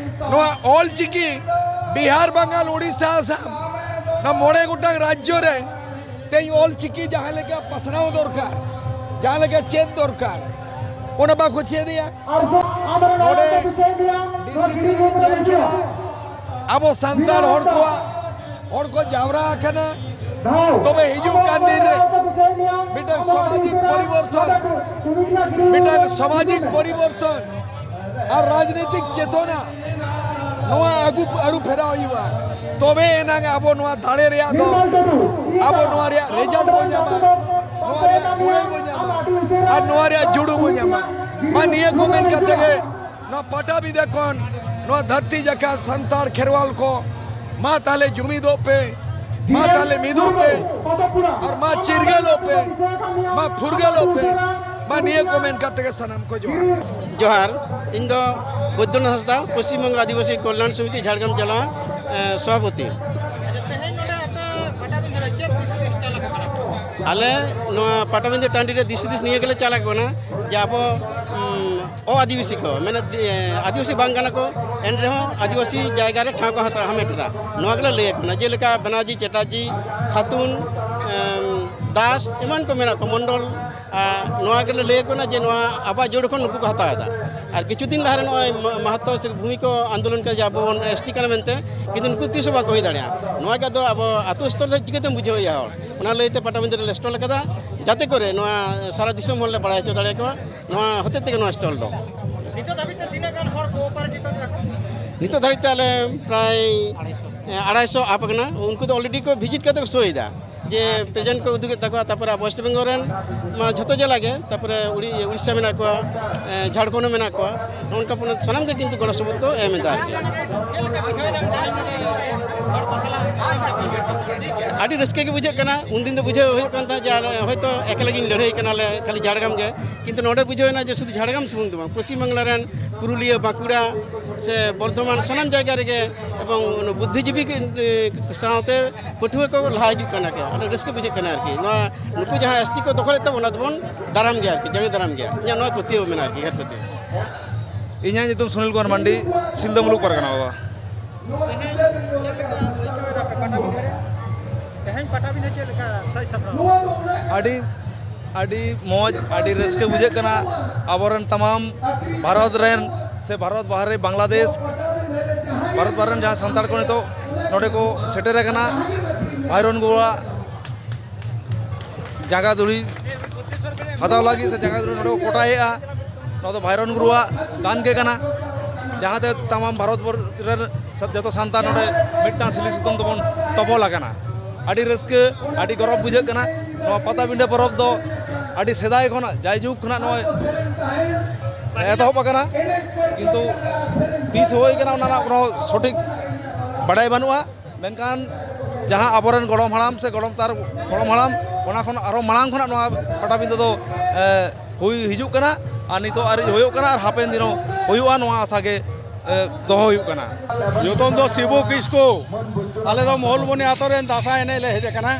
ᱱᱚᱣᱟ ᱚᱞᱪᱤᱠᱤ ᱵᱤᱦᱟᱨ, ᱵᱟᱝᱜᱟᱞ, ᱳᱰᱤᱥᱟ, ᱟᱥᱟᱢ, ᱱᱚᱣᱟ ᱢᱚᱬᱮ ᱜᱚᱴᱟᱝ ᱨᱟᱡᱽᱡᱚ ᱨᱮ ᱛᱮᱦᱮᱧ ᱚᱞᱪᱤᱠᱤ ᱡᱟᱦᱟᱸ ᱞᱮᱠᱟ ᱯᱟᱥᱱᱟᱣ ᱫᱚᱨᱠᱟᱨ, ᱡᱟᱦᱟᱸ ᱞᱮᱠᱟ ᱪᱮᱫ ᱫᱚᱨᱠᱟᱨ, ᱚᱱᱟ ᱵᱟᱠᱚ ᱪᱮᱫ ᱮᱭᱟ᱾ ᱱᱚᱰᱮ ᱰᱤᱥᱤᱯᱞᱤᱱ ᱤᱧ ᱧᱮᱞ ᱠᱮᱫᱟ, ᱟᱵᱚ ᱥᱟᱱᱛᱟᱲ ᱦᱚᱲ ᱠᱚᱣᱟᱜ, ᱦᱚᱲ ᱠᱚ ᱡᱟᱣᱨᱟ ᱟᱠᱟᱱᱟ᱾ ᱛᱚᱵᱮ ᱦᱤᱡᱩᱜ ᱠᱟᱱ ᱫᱤᱱ ᱨᱮ ᱢᱤᱫᱴᱟᱝ ᱥᱟᱢᱟᱡᱤᱠ ᱯᱚᱨᱤᱵᱚᱨᱛᱚᱱ, ᱢᱤᱫᱴᱟᱝ ᱥᱟᱢᱟᱡᱤᱠ ᱯᱚᱨᱤᱵᱚᱨᱛᱚᱱ ᱟᱨ ᱨᱟᱡᱽᱱᱤᱛᱤᱠ ᱪᱮᱛᱚᱱᱟ ᱱᱚᱣᱟ ᱟᱹᱜᱩ ᱟᱹᱨᱩ ᱯᱷᱮᱨᱟᱣ ᱦᱩᱭᱩᱜᱼᱟ, ᱛᱚᱵᱮ ᱮᱱᱟᱝ ᱟᱵᱚ ᱱᱚᱣᱟ ᱫᱟᱲᱮ ᱨᱮᱭᱟᱜ ᱫᱚ, ᱟᱵᱚ ᱱᱚᱣᱟ ᱨᱮᱭᱟᱜ ᱨᱮᱡᱟᱞᱴ ᱵᱚᱱ ᱧᱟᱢᱟ, ᱱᱚᱣᱟ ᱨᱮᱭᱟᱜ ᱠᱩᱲᱟᱹᱭ ᱵᱚᱱ ᱧᱟᱢᱟ, ᱟᱨ ᱱᱚᱣᱟ ᱨᱮᱭᱟᱜ ᱡᱩᱲᱩ ᱵᱚᱱ ᱧᱟᱢᱟ᱾ ᱢᱟ ᱱᱤᱭᱟᱹ ᱠᱚ ᱢᱮᱱ ᱠᱟᱛᱮ ᱜᱮ ᱱᱚᱣᱟ ᱯᱟᱴᱟᱵᱤᱸᱫᱟᱹ ᱠᱷᱚᱱ ᱱᱚᱣᱟ ᱫᱷᱟᱹᱨᱛᱤ ᱡᱟᱠᱟᱛ ᱥᱟᱱᱛᱟᱲ ᱠᱷᱮᱨᱣᱟᱞ ᱠᱚ, ᱢᱟ ᱛᱟᱦᱞᱮ ᱡᱩᱢᱤᱫᱚᱜ ᱯᱮ, ᱢᱟ ᱛᱟᱦᱞᱮ ᱢᱤᱫᱚᱜ ᱯᱮ, ᱟᱨ ᱢᱟ ᱪᱤᱨᱜᱟᱹᱞᱚᱜ ᱯᱮ, ᱢᱟ ᱯᱷᱩᱨᱜᱟᱹᱞᱚᱜ ᱯᱮ, ᱢᱟ ᱱᱤᱭᱟᱹ ᱠᱚ ᱢᱮᱱ ᱠᱟᱛᱮ ᱜᱮ ᱥᱟᱱᱟᱢ ᱠᱚ ᱡᱚᱦᱟᱨ᱾ ᱡᱚᱦᱟᱨ, ᱤᱧ ᱫᱚ ᱵᱳᱭᱫᱚᱱᱟᱛᱷ ᱦᱟᱸᱥᱫᱟ, ᱯᱚᱥᱪᱤᱢ ᱵᱚᱝᱜᱚ ᱟᱹᱫᱤᱵᱟᱹᱥᱤ ᱠᱚᱞᱭᱟᱱ ᱥᱚᱢᱤᱛᱤ ᱡᱷᱟᱲᱜᱨᱟᱢ ᱡᱮᱞᱟ, ᱮ, ᱥᱚᱵᱷᱟᱯᱚᱛᱤ᱾ ᱟᱞᱮ ᱱᱚᱣᱟ ᱯᱟᱴᱟᱵᱤᱸᱫᱟᱹ ᱴᱟᱺᱰᱤ ᱨᱮ ᱫᱤᱥ ᱦᱩᱫᱤᱥ ᱱᱤᱭᱟᱹ ᱜᱮᱞᱮ ᱪᱟᱞᱟᱜ ᱠᱟᱱᱟ ᱡᱮ ᱟᱵᱚ, ᱩᱢ, ᱚ ᱟᱹᱫᱤᱵᱟᱹᱥᱤ ᱠᱚ, ᱢᱟᱱᱮ, ᱮ, ᱟᱹᱫᱤᱵᱟᱹᱥᱤ ᱵᱟᱝ ᱠᱟᱱᱟ ᱠᱚ, ᱮᱱ ᱨᱮᱦᱚᱸ ᱟᱹᱫᱤᱵᱟᱹᱥᱤ ᱡᱟᱭᱜᱟ ᱨᱮ ᱴᱷᱟᱶ ᱠᱚ ᱦᱟᱛᱟᱣ, ᱦᱟᱢᱮᱴ ᱮᱫᱟ᱾ ᱱᱚᱣᱟ ᱜᱮᱞᱮ ᱞᱟᱹᱭ ᱟᱠᱚ ᱠᱟᱱᱟ, ᱡᱮᱞᱮᱠᱟ ᱵᱮᱱᱟᱨᱡᱤ ᱪᱮᱴᱟᱨᱡᱤ, ᱠᱷᱟᱛᱩᱱ, ᱮᱢ, ᱫᱟᱥ, ᱮᱢᱟᱱ ᱠᱚ ᱢᱮᱱᱟᱜ ᱠᱚ, ᱢᱚᱱᱰᱚᱞ, ᱟᱨ ᱱᱚᱣᱟ ᱜᱮᱞᱮ ᱞᱟᱹᱭ ᱟᱠᱚ ᱠᱟᱱᱟ ᱡᱮ ᱱᱚᱣᱟ ᱟᱵᱚᱣᱟᱜ ᱡᱳᱲ ᱠᱷᱚᱱ ᱱᱩᱠᱩ ᱠᱚ ᱦᱟᱛᱟᱣ ᱮᱫᱟ᱾ ᱟᱨ ᱠᱤᱪᱷᱩ ᱫᱤᱱ ᱞᱟᱦᱟ ᱨᱮ ᱱᱚᱜᱼᱚᱭ ᱢᱟ-, ᱢᱟᱦᱟᱛᱛᱚ ᱥᱮ ᱵᱷᱩᱢᱤ ᱠᱚ ᱟᱱᱫᱳᱞᱚᱱ ᱠᱟᱱᱟ ᱡᱮ ᱟᱵᱚ ᱵᱚᱱ ᱮᱥ ᱴᱤ ᱠᱟᱱᱟ ᱢᱮᱱᱛᱮ, ᱠᱤᱱᱛᱩ ᱱᱩᱠᱩ ᱛᱤᱥ ᱦᱚᱸ ᱵᱟᱠᱚ ᱦᱩᱭ ᱫᱟᱲᱮᱭᱟᱜᱼᱟ᱾ ᱱᱚᱣᱟ ᱜᱮ ᱟᱫᱚ ᱟᱵᱚ ᱟᱹᱛᱩ ᱥᱛᱚᱨ ᱨᱮ ᱪᱤᱠᱟᱹᱛᱮᱢ ᱵᱩᱡᱷᱟᱹᱣ ᱮᱭᱟ ᱦᱚᱲ? ᱚᱱᱟ ᱞᱟᱹᱭᱛᱮ ᱯᱟᱴᱟᱵᱤᱸᱫᱟᱹ ᱨᱮᱞᱮ ᱥᱴᱚᱞ ᱟᱠᱟᱫᱟ, ᱡᱟᱛᱮ ᱠᱚᱨᱮ ᱱᱚᱣᱟ ᱥᱟᱨᱟ ᱫᱤᱥᱚᱢ ᱦᱚᱲ ᱞᱮ ᱵᱟᱲᱟᱭ ᱦᱚᱪᱚ ᱫᱟᱲᱮᱭᱟᱠᱚᱣᱟ᱾ ᱱᱚᱣᱟ ᱦᱚᱛᱮᱡ ᱛᱮᱜᱮ ᱱᱚᱣᱟ ᱥᱴᱚᱞ ᱫᱚ᱾ ᱱᱤᱛᱚᱜ ᱫᱷᱟᱹᱵᱤᱡ ᱛᱮ ᱛᱤᱱᱟᱹᱜ ᱜᱟᱱ ᱦᱚᱲ ᱠᱳ ᱚᱯᱟᱨᱮᱴᱤᱵᱷ ᱟᱠᱟᱫᱟ ᱠᱚ? ᱱᱤᱛᱚᱜ ᱫᱷᱟᱹᱵᱤᱡ ᱛᱮ ᱟᱞᱮ ᱯᱨᱟᱭ, ᱮ, ᱟᱲᱟᱭᱥᱚ ᱟᱯ ᱟᱠᱟᱱᱟ᱾ ᱩᱱᱠᱩ ᱫᱚ ᱚᱞᱨᱮᱰᱤ ᱠᱚ ᱵᱷᱤᱡᱤᱴ ᱠᱟᱛᱮ ᱠᱚ ᱥᱳᱭ ᱮᱫᱟ ᱡᱮ ᱯᱨᱮᱡᱮᱱᱴ ᱠᱚ ᱩᱫᱩᱜᱮᱫ ᱛᱟᱠᱚᱣᱟ᱾ ᱛᱟᱨᱯᱚᱨᱮ ᱟᱵᱚ ᱳᱭᱮᱥᱴ ᱵᱮᱝᱜᱚᱞ ᱨᱮᱱ ᱢᱟ ᱡᱷᱚᱛᱚ ᱡᱮᱞᱟ ᱜᱮ, ᱛᱟᱨᱯᱚᱨᱮ ᱩᱲᱤ-, ᱩᱲᱤᱥᱥᱟ ᱢᱮᱱᱟᱜ ᱠᱚᱣᱟ, ᱮ, ᱡᱷᱟᱲᱠᱷᱚᱸᱰ ᱦᱚᱸ ᱢᱮᱱᱟᱜ ᱠᱚᱣᱟ᱾ ᱱᱚᱜᱼᱚ ᱱᱚᱝᱠᱟ ᱯᱚᱱᱚᱛ ᱥᱟᱱᱟᱢ ᱜᱮ ᱠᱤᱱᱛᱩ ᱜᱚᱲᱚ ᱥᱚᱯᱚᱦᱚᱫ ᱠᱚ ᱮᱢ ᱮᱫᱟ ᱟᱨᱠᱤ᱾ ᱟᱹᱰᱤ ᱨᱟᱹᱥᱠᱟᱹ ᱜᱮ ᱵᱩᱡᱷᱟᱹᱜ ᱠᱟᱱᱟ᱾ ᱩᱱᱫᱤᱱ ᱫᱚ ᱵᱩᱡᱷᱟᱹᱣ ᱦᱩᱭᱩᱜ ᱠᱟᱱ ᱛᱟᱦᱮᱸᱫ ᱡᱮ ᱟᱞᱮ ᱦᱚᱭᱛᱳ ᱮᱠᱞᱟ ᱜᱤᱧ ᱞᱟᱹᱲᱦᱟᱹᱭ ᱠᱟᱱᱟ, ᱟᱞᱮ ᱠᱷᱟᱹᱞᱤ ᱡᱷᱟᱲᱜᱨᱟᱢ ᱜᱮ, ᱠᱤᱱᱛᱩ ᱱᱚᱰᱮ ᱵᱩᱡᱷᱟᱹᱣ ᱮᱱᱟ ᱡᱮ ᱥᱩᱫᱷᱩ ᱡᱷᱟᱲᱜᱨᱟᱢ ᱥᱩᱢᱩᱝ ᱫᱚ ᱵᱟᱝ, ᱯᱚᱥᱪᱤᱢ ᱵᱟᱝᱞᱟ ᱨᱮᱱ ᱯᱩᱨᱩᱞᱤᱭᱟᱹ, ᱵᱟᱸᱠᱩᱲᱟ ᱥᱮ ᱵᱚᱨᱫᱷᱚᱢᱟᱱ ᱥᱟᱱᱟᱢ ᱡᱟᱭᱜᱟ ᱨᱮᱜᱮ ᱮᱵᱚᱝ ᱚᱱᱟ ᱵᱩᱫᱽᱫᱷᱤᱡᱤᱵᱤ ᱠᱚ, ᱮ, ᱥᱟᱶᱛᱮ ᱯᱟᱹᱴᱷᱩᱣᱟᱹ ᱠᱚ ᱞᱟᱦᱟ ᱦᱤᱡᱩᱜ ᱠᱟᱱᱟ ᱠᱚ᱾ ᱟᱹᱰᱤ ᱨᱟᱹᱥᱠᱟᱹ ᱵᱩᱡᱷᱟᱹᱜ ᱠᱟᱱᱟ ᱟᱨᱠᱤ᱾ ᱱᱚᱣᱟ ᱱᱩᱠᱩ ᱡᱟᱦᱟᱸ ᱮᱥ ᱴᱤ ᱠᱚ ᱫᱚᱠᱷᱚᱞᱮᱫ ᱛᱟᱵᱚᱱᱟ, ᱚᱱᱟ ᱫᱚᱵᱚᱱ ᱫᱟᱨᱟᱢ ᱜᱮᱭᱟ ᱟᱨᱠᱤ, ᱡᱟᱸᱜᱮ ᱫᱟᱨᱟᱢ ᱜᱮᱭᱟ᱾ ᱤᱧᱟᱹᱜ ᱱᱚᱣᱟ ᱯᱟᱹᱛᱭᱟᱹᱣ ᱢᱮᱱᱟᱜᱼᱟ ᱟᱨᱠᱤ, ᱜᱟᱹᱦᱤᱨ ᱯᱟᱹᱛᱭᱟᱹᱣ᱾ ᱤᱧᱟᱹᱜ ᱧᱩᱛᱩᱢ ᱥᱩᱱᱤᱞ ᱠᱩᱢᱟᱨ ᱢᱟᱱᱰᱤ, ᱥᱤᱞᱫᱟᱹ ᱢᱩᱞᱩᱠ ᱯᱟᱨᱜᱟᱱᱟ ᱵᱟᱵᱟ᱾ ᱛᱮᱦᱮᱧ ᱯᱟᱴᱟᱵᱤᱸᱫᱷᱟᱹ ᱪᱮᱫ ᱞᱮᱠᱟ ᱥᱟᱡᱽ ᱥᱟᱯᱲᱟᱣ? ᱟᱹᱰᱤ, ᱟᱹᱰᱤ ᱢᱚᱡᱽ, ᱟᱹᱰᱤ ᱨᱟᱹᱥᱠᱟᱹ ᱵᱩᱡᱷᱟᱹᱜ ᱠᱟᱱᱟ᱾ ᱟᱵᱚᱨᱮᱱ ᱛᱟᱢᱟᱢ ᱵᱷᱟᱨᱚᱛ ᱨᱮᱱ ᱥᱮ ᱵᱷᱟᱨᱚᱛ ᱵᱟᱦᱨᱮ, ᱵᱟᱝᱞᱟᱫᱮᱥ, ᱵᱷᱟᱨᱚᱛ ᱵᱟᱦᱨᱮ ᱨᱮᱱ ᱡᱟᱦᱟᱸ ᱥᱟᱱᱛᱟᱲ ᱠᱚ ᱱᱤᱛᱚᱜ ᱱᱚᱰᱮ ᱠᱚ ᱥᱮᱴᱮᱨ ᱟᱠᱟᱱᱟ, ᱵᱷᱟᱭᱨᱚᱱ ᱜᱩᱨᱩᱣᱟᱜ ᱡᱟᱸᱜᱟ ᱫᱷᱩᱲᱤ ᱦᱟᱛᱟᱣ ᱞᱟᱹᱜᱤᱫ ᱥᱮ ᱡᱟᱸᱜᱟ ᱫᱷᱩᱲᱤ ᱱᱚᱰᱮ ᱠᱚ ᱠᱚᱴᱟᱭᱮᱫᱼᱟ᱾ ᱱᱚᱣᱟ ᱫᱚ ᱵᱷᱟᱭᱨᱚᱱ ᱜᱩᱨᱩᱣᱟᱜ ᱫᱟᱱ ᱜᱮ ᱠᱟᱱᱟ᱾ ᱡᱟᱦᱟᱸ ᱛᱮ ᱛᱟᱢᱟᱢ ᱵᱷᱟᱨᱚᱛ ᱵᱚᱨ-, ᱨᱮᱱ ᱥᱟ-, ᱡᱚᱛᱚ ᱥᱟᱱᱛᱟᱲ ᱱᱚᱰᱮ ᱢᱤᱫᱴᱟᱝ ᱥᱤᱞᱤ ᱥᱩᱛᱟᱹᱢ ᱛᱮᱵᱚᱱ ᱛᱚᱯᱚᱞ ᱟᱠᱟᱱᱟ᱾ ᱟᱹᱰᱤ ᱨᱟᱹᱥᱠᱟᱹ, ᱟᱹᱰᱤ ᱜᱚᱨᱚᱵᱽ ᱵᱩᱡᱷᱟᱹᱜ ᱠᱟᱱᱟ᱾ ᱱᱚᱣᱟ ᱯᱟᱴᱟᱵᱤᱸᱰᱟᱹ ᱯᱚᱨᱚᱵᱽ ᱫᱚ ᱟᱹᱰᱤ ᱥᱮᱫᱟᱭ ᱠᱷᱚᱱᱟᱜ, ᱡᱟᱭᱡᱩᱜᱽ ᱠᱷᱚᱱᱟᱜ ᱱᱚᱜᱼᱚᱭ ᱮᱛᱚᱦᱚᱵ ᱟᱠᱟᱱᱟ, ᱠᱤᱱᱛᱩ ᱛᱤᱥ ᱦᱩᱭ ᱠᱟᱱᱟ ᱚᱱᱟ ᱨᱮᱱᱟᱜ ᱠᱳᱱᱳ ᱥᱚᱴᱷᱤᱠ ᱵᱟᱰᱟᱭ ᱵᱟᱹᱱᱩᱜᱼᱟ᱾ ᱢᱮᱱᱠᱷᱟᱱ ᱡᱟᱦᱟᱸ ᱟᱵᱚᱨᱮᱱ ᱜᱚᱲᱚᱢ ᱦᱟᱲᱟᱢ ᱥᱮ ᱜᱚᱲᱚᱢ ᱛᱟᱨ, ᱜᱚᱲᱚᱢ ᱦᱟᱲᱟᱢ, ᱚᱱᱟ ᱠᱷᱚᱱ ᱟᱨᱚ ᱢᱟᱲᱟᱝ ᱠᱷᱚᱱᱟᱜ ᱱᱚᱣᱟ ᱯᱟᱴᱟᱵᱤᱸᱫᱟᱹ ᱫᱚ, ᱮ, ᱦᱩᱭ ᱦᱤᱡᱩᱜ ᱠᱟᱱᱟ ᱟᱨ ᱱᱤᱛᱚᱜ ᱟᱹᱨᱤ ᱦᱩᱭᱩᱜ ᱠᱟᱱᱟ ᱟᱨ ᱦᱟᱯᱮᱱ ᱫᱤᱱ ᱦᱚᱸ ᱦᱩᱭᱩᱜᱼᱟ, ᱱᱚᱣᱟ ᱟᱥᱟ ᱜᱮ, ᱮ, ᱫᱚᱦᱚ ᱦᱩᱭᱩᱜ ᱠᱟᱱᱟ᱾ ᱧᱩᱛᱩᱢ ᱫᱚ ᱥᱤᱵᱩ ᱠᱤᱥᱠᱩ᱾ ᱟᱞᱮ ᱫᱚ ᱢᱚᱦᱩᱞᱵᱚᱱᱤ ᱟᱛᱳ ᱨᱮᱱ ᱫᱟᱸᱥᱟᱭ ᱮᱱᱮᱡ ᱞᱮ ᱦᱮᱡ ᱟᱠᱟᱱᱟ᱾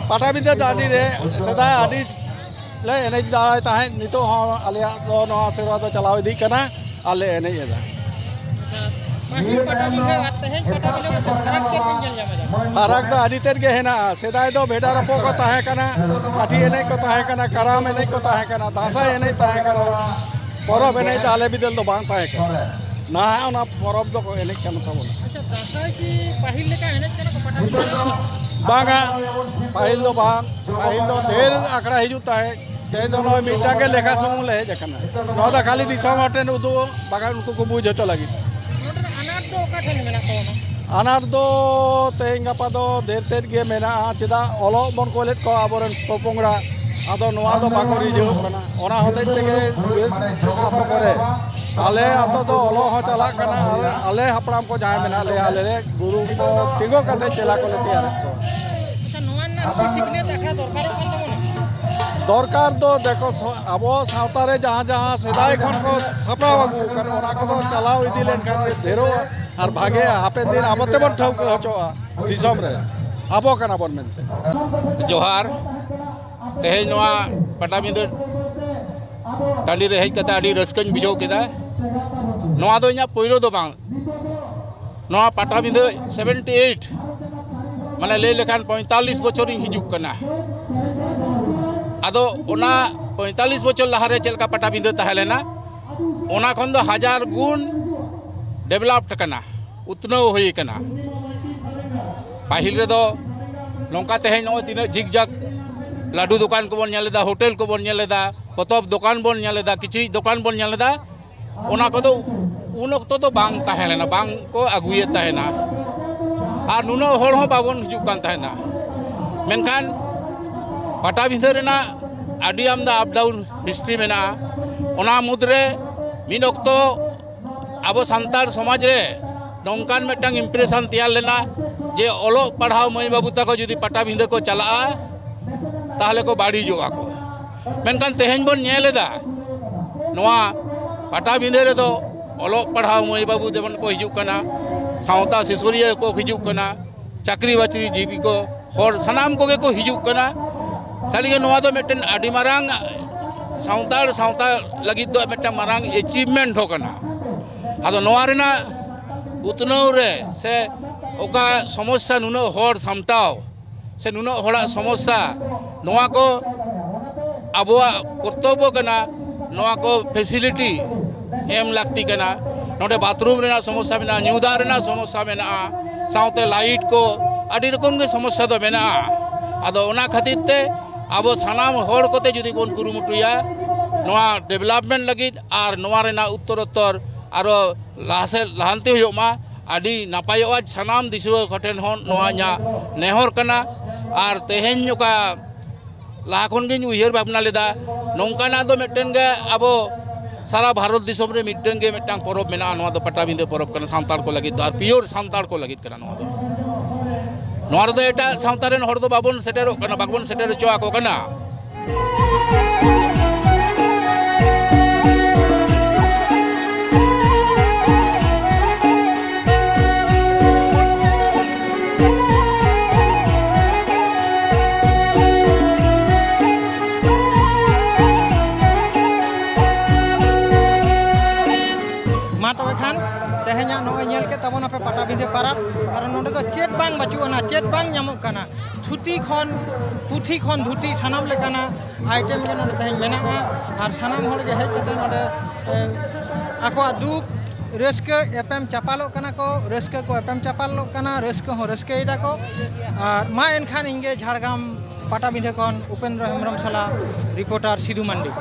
ᱯᱟᱴᱟᱵᱤᱸᱫᱟᱹ ᱴᱟᱺᱰᱤ ᱨᱮ ᱥᱮᱫᱟᱭ ᱟᱹᱰᱤ ᱞᱮ ᱮᱱᱮᱡ ᱫᱟᱲᱟᱭ ᱛᱟᱦᱮᱸᱫ, ᱱᱤᱛᱚᱜ ᱦᱚᱸ ᱟᱞᱮᱭᱟᱜ ᱫᱚ ᱱᱚᱣᱟ ᱥᱮᱨᱣᱟ ᱫᱚ ᱪᱟᱞᱟᱣ ᱤᱫᱤᱜ ᱠᱟᱱᱟ ᱟᱨ ᱞᱮ ᱮᱱᱮᱡ ᱮᱫᱟ᱾ ᱯᱟᱹᱦᱤᱞ ᱯᱟᱴᱟᱵᱤᱸᱫᱟᱹ ᱟᱨ ᱛᱮᱦᱮᱧ ᱯᱟᱴᱟᱵᱤᱸᱫᱟᱹ ᱢᱚᱫᱽᱫᱷᱮ ᱯᱷᱟᱨᱟᱠ ᱪᱮᱫ ᱵᱤᱱ ᱧᱮᱞ ᱧᱟᱢ ᱮᱫᱟ? ᱯᱷᱟᱨᱟᱠ ᱫᱚ ᱟᱹᱰᱤ ᱛᱮᱫ ᱜᱮ ᱦᱮᱱᱟᱜᱼᱟ᱾ ᱥᱮᱫᱟᱭ ᱫᱚ ᱵᱷᱮᱰᱟ ᱨᱚᱯᱚᱜ ᱠᱚ ᱛᱟᱦᱮᱸ ᱠᱟᱱᱟ, ᱠᱟᱹᱴᱷᱤ ᱮᱱᱮᱡ ᱠᱚ ᱛᱟᱦᱮᱸ ᱠᱟᱱᱟ, ᱠᱟᱨᱟᱢ ᱮᱱᱮᱡ ᱠᱚ ᱛᱟᱦᱮᱸ ᱠᱟᱱᱟ, ᱫᱟᱸᱥᱟᱭ ᱮᱱᱮᱡ ᱛᱟᱦᱮᱸ ᱠᱟᱱᱟ, ᱯᱚᱨᱚᱵᱽ ᱮᱱᱮᱡ ᱫᱚ ᱟᱞᱮ ᱵᱤᱫᱟᱹᱞ ᱫᱚ ᱵᱟᱝ ᱛᱟᱦᱮᱸ ᱠᱟᱱᱟ᱾ ᱱᱟᱦᱟᱜ ᱚᱱᱟ ᱯᱚᱨᱚᱵᱽ ᱫᱚᱠᱚ ᱮᱱᱮᱡ ᱠᱟᱱ ᱛᱟᱵᱚᱱᱟ᱾ ᱟᱪᱪᱷᱟ, ᱫᱟᱸᱥᱟᱭ ᱠᱤ ᱯᱟᱹᱦᱤᱞ ᱞᱮᱠᱟ ᱮᱱᱮᱡ ᱠᱟᱱᱟ ᱠᱚ ᱯᱟᱴᱟᱵᱤᱸᱫᱟᱹ ᱨᱮ? ᱵᱟᱝᱟ, ᱯᱟᱹᱦᱤᱞ ᱫᱚ ᱵᱟᱝ᱾ ᱯᱟᱹᱦᱤᱞ ᱫᱚ ᱰᱷᱮᱨ ᱟᱠᱷᱲᱟ ᱦᱤᱡᱩᱜ ᱛᱟᱦᱮᱸᱫ᱾ ᱛᱮᱦᱮᱧ ᱫᱚ ᱱᱚᱜᱼᱚᱭ ᱢᱤᱫᱴᱟᱝ ᱜᱮ ᱞᱮᱠᱷᱟ ᱥᱩᱢᱩᱝ ᱞᱮ ᱦᱮᱡ ᱟᱠᱟᱱᱟ᱾ ᱱᱚᱣᱟ ᱫᱚ ᱠᱷᱟᱹᱞᱤ ᱫᱤᱥᱚᱢ ᱦᱚᱲ ᱴᱷᱮᱱ ᱩᱫᱩᱜ, ᱵᱟᱠᱷᱟᱱ ᱩᱱᱠᱩ ᱠᱚ ᱵᱩᱡᱽ ᱦᱚᱪᱚ ᱞᱟᱹᱜᱤᱫ᱾ ᱱᱚᱰᱮᱱᱟᱜ ᱟᱱᱟᱴ ᱫᱚ ᱚᱠᱟ ᱴᱷᱮᱱ ᱢᱮᱱᱟᱜ ᱛᱟᱵᱚᱱᱟ? ᱟᱱᱟᱴ ᱫᱚ ᱛᱮᱦᱮᱧ ᱜᱟᱯᱟ ᱫᱚ ᱰᱷᱮᱨ ᱛᱮᱫ ᱜᱮ ᱢᱮᱱᱟᱜᱼᱟ᱾ ᱪᱮᱫᱟᱜ, ᱚᱞᱚᱜ ᱵᱚᱱ ᱠᱚᱞᱮᱫ ᱠᱚᱣᱟ ᱟᱵᱚᱨᱮᱱ ᱯᱚᱯᱚᱝᱲᱟ, ᱟᱫᱚ ᱱᱚᱣᱟ ᱫᱚ ᱵᱟᱠᱚ ᱨᱤᱡᱷᱟᱹᱣᱚᱜ ᱠᱟᱱᱟ᱾ ᱚᱱᱟ ᱦᱚᱛᱮᱡ ᱛᱮᱜᱮ ᱵᱮᱥ ᱟᱛᱳ ᱠᱚᱨᱮ, ᱟᱞᱮ ᱟᱛᱳ ᱫᱚ ᱚᱞᱚᱜ ᱦᱚᱸ ᱪᱟᱞᱟᱜ ᱠᱟᱱᱟ, ᱟᱨ ᱟᱞᱮ ᱦᱟᱯᱲᱟᱢ ᱠᱚ ᱡᱟᱦᱟᱸᱭ ᱢᱮᱱᱟᱜ ᱞᱮᱭᱟ, ᱟᱞᱮ ᱨᱮ ᱜᱩᱨᱩ ᱠᱚ ᱛᱤᱸᱜᱩ ᱠᱟᱛᱮ ᱪᱮᱞᱟ ᱠᱚᱞᱮ ᱛᱮᱭᱟᱨᱮᱫ ᱠᱚᱣᱟ᱾ ᱟᱪᱪᱷᱟ, ᱱᱚᱣᱟ ᱨᱮᱱᱟᱜ ᱢᱤᱫᱴᱤᱡ ᱥᱤᱠᱷᱱᱟᱹᱛ ᱟᱠᱷᱲᱟ ᱫᱚᱨᱠᱟᱨᱚᱜ ᱠᱟᱱ ᱛᱟᱵᱚᱱᱟ? ᱫᱚᱨᱠᱟᱨ ᱫᱚ ᱫᱮᱠᱷᱚ, ᱥᱚ-, ᱟᱵᱚ ᱥᱟᱶᱛᱟ ᱨᱮ ᱡᱟᱦᱟᱸ ᱡᱟᱦᱟᱸ ᱥᱮᱫᱟᱭ ᱠᱷᱚᱱ ᱠᱚ ᱥᱟᱯᱲᱟᱣ ᱟᱹᱜᱩ ᱟᱠᱟᱱ, ᱚᱱᱟ ᱠᱚᱫᱚ ᱪᱟᱞᱟᱣ ᱤᱫᱤ ᱞᱮᱱᱠᱷᱟᱱ ᱜᱮ ᱰᱷᱮᱨᱚᱜᱼᱟ ᱟᱨ ᱵᱷᱟᱜᱮᱜᱼᱟ᱾ ᱦᱟᱯᱮᱱ ᱫᱤᱱ ᱟᱵᱚ ᱛᱮᱵᱚᱱ ᱴᱷᱟᱹᱣᱠᱟᱹ ᱦᱚᱪᱚᱜᱼᱟ ᱫᱤᱥᱚᱢ ᱨᱮ, ᱟᱵᱚ ᱠᱟᱱᱟ ᱵᱚᱱ ᱢᱮᱱᱛᱮ᱾ ᱡᱚᱦᱟᱨ᱾ ᱛᱮᱦᱮᱧ ᱱᱚᱣᱟ ᱯᱟᱴᱟᱵᱤᱸᱫᱟᱹ ᱴᱟᱺᱰᱤ ᱨᱮ ᱦᱮᱡ ᱠᱟᱛᱮ ᱟᱹᱰᱤ ᱨᱟᱹᱥᱠᱟᱹᱧ ᱵᱩᱡᱷᱟᱹᱣ ᱠᱮᱫᱟ᱾ ᱱᱚᱣᱟ ᱫᱚ ᱤᱧᱟᱹᱜ ᱯᱳᱭᱞᱳ ᱫᱚ ᱵᱟᱝ᱾ ᱱᱚᱣᱟ ᱯᱟᱴᱟᱵᱤᱸᱫᱟᱹ ᱥᱮᱵᱷᱮᱱᱴᱤ ᱮᱭᱤᱴ, ᱢᱟᱱᱮ ᱞᱟᱹᱭ ᱞᱮᱠᱷᱟᱱ ᱯᱚᱸᱭᱛᱟᱞᱞᱤᱥ ᱵᱚᱪᱷᱚᱨᱤᱧ ᱦᱤᱡᱩᱜ ᱠᱟᱱᱟ᱾ ᱟᱫᱚ ᱚᱱᱟ ᱯᱚᱸᱭᱛᱟᱞᱞᱤᱥ ᱵᱚᱪᱷᱚᱨ ᱞᱟᱦᱟᱨᱮ ᱪᱮᱫ ᱞᱮᱠᱟ ᱯᱟᱴᱟᱵᱤᱸᱫᱟᱹ ᱛᱟᱦᱮᱸ ᱞᱮᱱᱟ, ᱚᱱᱟ ᱠᱷᱚᱱ ᱫᱚ ᱦᱟᱡᱟᱨ ᱜᱩᱱ ᱰᱮᱵᱷᱞᱚᱯᱰ ᱠᱟᱱᱟ, ᱩᱛᱱᱟᱹᱣ ᱦᱩᱭ ᱠᱟᱱᱟ᱾ ᱯᱟᱹᱦᱤᱞ ᱨᱮᱫᱚ ᱱᱚᱝᱠᱟ ᱛᱮᱦᱮᱧ ᱱᱚᱜᱼᱚᱭ ᱛᱤᱱᱟᱹᱜ ᱡᱷᱤᱠ ᱡᱷᱟᱠ ᱞᱟᱹᱰᱩ ᱫᱚᱠᱟᱱ ᱠᱚᱵᱚᱱ ᱧᱮᱞ ᱮᱫᱟ, ᱦᱳᱴᱮᱞ ᱠᱚᱵᱚᱱ ᱧᱮᱞ ᱮᱫᱟ, ᱯᱚᱛᱚᱵ ᱫᱚᱠᱟᱱ ᱵᱚᱱ ᱧᱮᱞ ᱮᱫᱟ, ᱠᱤᱪᱨᱤᱡ ᱫᱚᱠᱟᱱ ᱵᱚᱱ ᱧᱮᱞ ᱮᱫᱟ, ᱚᱱᱟ ᱠᱚᱫᱚ ᱩᱱ ᱚᱠᱛᱚ ᱫᱚ ᱵᱟᱝ ᱛᱟᱦᱮᱸ ᱞᱮᱱᱟ, ᱵᱟᱝ ᱠᱚ ᱟᱹᱜᱩᱭᱮᱫ ᱛᱟᱦᱮᱱᱟ᱾ ᱟᱨ ᱱᱩᱱᱟᱹᱜ ᱦᱚᱲ ᱦᱚᱸ ᱵᱟᱵᱚᱱ ᱦᱤᱡᱩᱜ ᱠᱟᱱ ᱛᱟᱦᱮᱱᱟ᱾ ᱢᱮᱱᱠᱷᱟᱱ ᱯᱟᱴᱟᱵᱤᱸᱫᱷᱟᱹ ᱨᱮᱱᱟᱜ ᱟᱹᱰᱤ ᱟᱢᱫᱟ ᱟᱯ ᱰᱟᱣᱩᱱ ᱦᱤᱥᱴᱨᱤ ᱢᱮᱱᱟᱜᱼᱟ᱾ ᱚᱱᱟ ᱢᱩᱫᱽᱨᱮ ᱢᱤᱫ ᱚᱠᱛᱚ ᱟᱵᱚ ᱥᱟᱱᱛᱟᱲ ᱥᱚᱢᱟᱡᱽ ᱨᱮ ᱱᱚᱝᱠᱟᱱ ᱢᱤᱫᱴᱟᱝ ᱤᱢᱯᱨᱮᱥᱚᱱ ᱛᱮᱭᱟᱨ ᱞᱮᱱᱟ ᱡᱮ ᱚᱞᱚᱜ ᱯᱟᱲᱦᱟᱣ ᱢᱟᱹᱭ ᱵᱟᱹᱵᱩ ᱛᱟᱠᱚ ᱡᱩᱫᱤ ᱯᱟᱴᱟᱵᱤᱸᱫᱷᱟᱹ ᱠᱚ ᱪᱟᱞᱟᱜᱼᱟ, ᱛᱟᱦᱚᱞᱮ ᱠᱚ ᱵᱟᱹᱲᱤᱡᱚᱜᱼᱟ ᱠᱚ᱾ ᱢᱮᱱᱠᱷᱟᱱ ᱛᱮᱦᱮᱧ ᱵᱚᱱ ᱧᱮᱞ ᱮᱫᱟ, ᱱᱚᱣᱟ ᱯᱟᱴᱟᱵᱤᱸᱫᱷᱟᱹ ᱨᱮᱫᱚ ᱚᱞᱚᱜ ᱯᱟᱲᱦᱟᱣ ᱢᱟᱹᱭ ᱵᱟᱹᱵᱩ ᱡᱮᱢᱚᱱ ᱠᱚ ᱦᱤᱡᱩᱜ ᱠᱟᱱᱟ, ᱥᱟᱶᱛᱟ ᱥᱩᱥᱟᱹᱨᱤᱭᱟᱹ ᱠᱚ ᱦᱤᱡᱩᱜ ᱠᱟᱱᱟ, ᱪᱟᱹᱠᱨᱤ ᱵᱟᱹᱠᱨᱤ ᱡᱤᱵᱤ ᱠᱚ, ᱦᱚᱲ ᱥᱟᱱᱟᱢ ᱠᱚᱜᱮ ᱠᱚ ᱦᱤᱡᱩᱜ ᱠᱟᱱᱟ᱾ ᱥᱟᱹᱨᱤᱜᱮ ᱱᱚᱣᱟ ᱫᱚ ᱢᱤᱫᱴᱮᱱ ᱟᱹᱰᱤ ᱢᱟᱨᱟᱝ ᱥᱟᱱᱛᱟᱲ ᱥᱟᱶᱛᱟ ᱞᱟᱹᱜᱤᱫ ᱫᱚ ᱢᱤᱫᱴᱟᱝ ᱢᱟᱨᱟᱝ ᱮᱪᱤᱵᱷᱢᱮᱱᱴ ᱦᱚᱸ ᱠᱟᱱᱟ᱾ ᱟᱫᱚ ᱱᱚᱣᱟ ᱨᱮᱱᱟᱜ ᱩᱛᱱᱟᱹᱣ ᱨᱮ ᱥᱮ ᱚᱠᱟ ᱥᱚᱢᱚᱥᱥᱟ ᱱᱩᱱᱟᱹᱜ ᱦᱚᱲ ᱥᱟᱢᱴᱟᱣ ᱥᱮ ᱱᱩᱱᱟᱹᱜ ᱦᱚᱲᱟᱜ ᱥᱚᱢᱚᱥᱥᱟ, ᱱᱚᱣᱟ ᱠᱚ ᱟᱵᱚᱣᱟᱜ ᱠᱚᱨᱛᱚᱵᱵᱚ ᱠᱟᱱᱟ᱾ ᱱᱚᱣᱟ ᱠᱚ ᱯᱷᱮᱥᱤᱞᱤᱴᱤ ᱮᱢ ᱞᱟᱹᱠᱛᱤ ᱠᱟᱱᱟ᱾ ᱱᱚᱰᱮ ᱵᱟᱛᱷᱨᱩᱢ ᱨᱮᱱᱟᱜ ᱥᱚᱢᱚᱥᱥᱟ ᱢᱮᱱᱟᱜᱼᱟ, ᱧᱩ ᱫᱟᱜ ᱨᱮᱱᱟᱜ ᱥᱚᱢᱚᱥᱥᱟ ᱢᱮᱱᱟᱜᱼᱟ, ᱥᱟᱶᱛᱮ ᱞᱟᱭᱤᱴ ᱠᱚ, ᱟᱹᱰᱤ ᱨᱚᱠᱚᱢ ᱜᱮ ᱥᱚᱢᱚᱥᱥᱟ ᱫᱚ ᱢᱮᱱᱟᱜᱼᱟ᱾ ᱟᱫᱚ ᱚᱱᱟ ᱠᱷᱟᱹᱛᱤᱨ ᱛᱮ ᱟᱵᱚ ᱥᱟᱱᱟᱢ ᱦᱚᱲ ᱠᱚᱛᱮ ᱡᱩᱫᱤ ᱵᱚᱱ ᱠᱩᱨᱩᱢᱩᱴᱩᱭᱟ ᱱᱚᱣᱟ ᱰᱮᱵᱷᱞᱚᱯᱢᱮᱱᱴ ᱞᱟᱹᱜᱤᱫ ᱟᱨ ᱱᱚᱣᱟ ᱨᱮᱱᱟᱜ ᱩᱛᱛᱚᱨᱳᱛᱛᱚᱨ ᱟᱨᱚ ᱞᱟᱦᱟ ᱥᱮᱫ ᱞᱟᱦᱟᱱᱛᱤ ᱦᱩᱭᱩᱜ ᱢᱟ, ᱟᱹᱰᱤ ᱱᱟᱯᱟᱭᱚᱜᱼᱟ᱾ ᱥᱟᱱᱟᱢ ᱫᱤᱥᱩᱣᱟᱹ ᱠᱚᱴᱷᱮᱱ ᱦᱚᱸ ᱱᱚᱣᱟ ᱤᱧᱟᱹᱜ ᱱᱮᱦᱚᱨ ᱠᱟᱱᱟ᱾ ᱟᱨ ᱛᱮᱦᱮᱧ ᱚᱠᱟ ᱞᱟᱦᱟ ᱠᱷᱚᱱ ᱜᱤᱧ ᱩᱭᱦᱟᱹᱨ ᱵᱷᱟᱵᱽᱱᱟ ᱞᱮᱫᱟ, ᱱᱚᱝᱠᱟᱱᱟᱜ ᱫᱚ ᱢᱤᱫᱴᱮᱱ ᱜᱮ ᱟᱵᱚ ᱥᱟᱨᱟ ᱵᱷᱟᱨᱚᱛ ᱫᱤᱥᱚᱢ ᱨᱮ ᱢᱤᱫᱴᱮᱱ ᱜᱮ ᱢᱤᱫᱴᱟᱝ ᱯᱚᱨᱚᱵᱽ ᱢᱮᱱᱟᱜᱼᱟ, ᱱᱚᱣᱟ ᱫᱚ ᱯᱟᱴᱟᱵᱤᱸᱫᱟᱹ ᱯᱚᱨᱚᱵᱽ ᱠᱟᱱᱟ ᱥᱟᱱᱛᱟᱲ ᱠᱚ ᱞᱟᱹᱜᱤᱫ ᱫᱚ, ᱟᱨ ᱯᱤᱭᱳᱨ ᱥᱟᱱᱛᱟᱲ ᱠᱚ ᱞᱟᱹᱜᱤᱫ ᱠᱟᱱᱟ ᱱᱚᱣᱟ ᱫᱚ᱾ ᱱᱚᱣᱟ ᱨᱮᱫᱚ ᱮᱴᱟᱜ ᱥᱟᱶᱛᱟ ᱨᱮᱱ ᱦᱚᱲ ᱫᱚ ᱵᱟᱵᱚᱱ ᱥᱮᱴᱮᱨᱚᱜ ᱠᱟᱱᱟ, ᱵᱟᱵᱚᱱ ᱥᱮᱴᱮᱨ ᱦᱚᱪᱚ ᱟᱠᱚ ᱠᱟᱱᱟ᱾ ᱢᱟ ᱛᱚᱵᱮ ᱠᱷᱟᱱ ᱛᱮᱦᱮᱧᱟᱜ ᱱᱚᱜᱼᱚᱭ ᱧᱮᱞ ᱠᱮᱫ ᱛᱟᱵᱚᱱᱟᱯᱮ ᱯᱟᱴᱟᱵᱤᱸᱫᱷᱟᱹ ᱯᱟᱨᱟᱵᱽ, ᱟᱨ ᱱᱚᱰᱮ ᱫᱚ ᱪᱮᱫ ᱵᱟᱝ ᱵᱟᱹᱪᱩᱜ ᱟᱱᱟ, ᱪᱮᱫ ᱵᱟᱝ ᱧᱟᱢᱚᱜ ᱠᱟᱱᱟ᱾ ᱫᱷᱩᱛᱤ ᱠᱷᱚᱱ, ᱯᱩᱛᱷᱤ ᱠᱷᱚᱱ ᱫᱷᱩᱛᱤ, ᱥᱟᱱᱟᱢ ᱞᱮᱠᱟᱱᱟᱜ ᱟᱭᱴᱮᱢ ᱜᱮ ᱱᱚᱰᱮ ᱛᱮᱦᱮᱧ ᱢᱮᱱᱟᱜᱼᱟ᱾ ᱟᱨ ᱥᱟᱱᱟᱢ ᱦᱚᱲ ᱜᱮ ᱦᱮᱡ ᱠᱟᱛᱮ ᱱᱚᱰᱮ, ᱮ, ᱟᱠᱚᱣᱟᱜ ᱫᱩᱠ ᱨᱟᱹᱥᱠᱟᱹ ᱮᱯᱮᱢ ᱪᱟᱯᱟᱞᱚᱜ ᱠᱟᱱᱟ ᱠᱚ, ᱨᱟᱹᱥᱠᱟᱹ ᱠᱚ ᱮᱯᱮᱢ ᱪᱟᱯᱟᱞᱚᱜ ᱠᱟᱱᱟ, ᱨᱟᱹᱥᱠᱟᱹ ᱦᱚᱸ ᱨᱟᱹᱥᱠᱟᱹᱭ ᱫᱟᱠᱚ᱾ ᱟᱨ ᱢᱟ ᱮᱱᱠᱷᱟᱱ ᱤᱧ ᱜᱮ ᱡᱷᱟᱲᱜᱨᱟᱢ ᱯᱟᱴᱟᱵᱤᱸᱫᱷᱟᱹ ᱠᱷᱚᱱ ᱩᱯᱮᱱᱫᱨᱚ ᱦᱮᱢᱵᱨᱚᱢ ᱥᱟᱞᱟᱜ ᱨᱤᱯᱳᱨᱴᱟᱨ ᱥᱤᱫᱷᱩ ᱢᱟᱱᱰᱤ᱾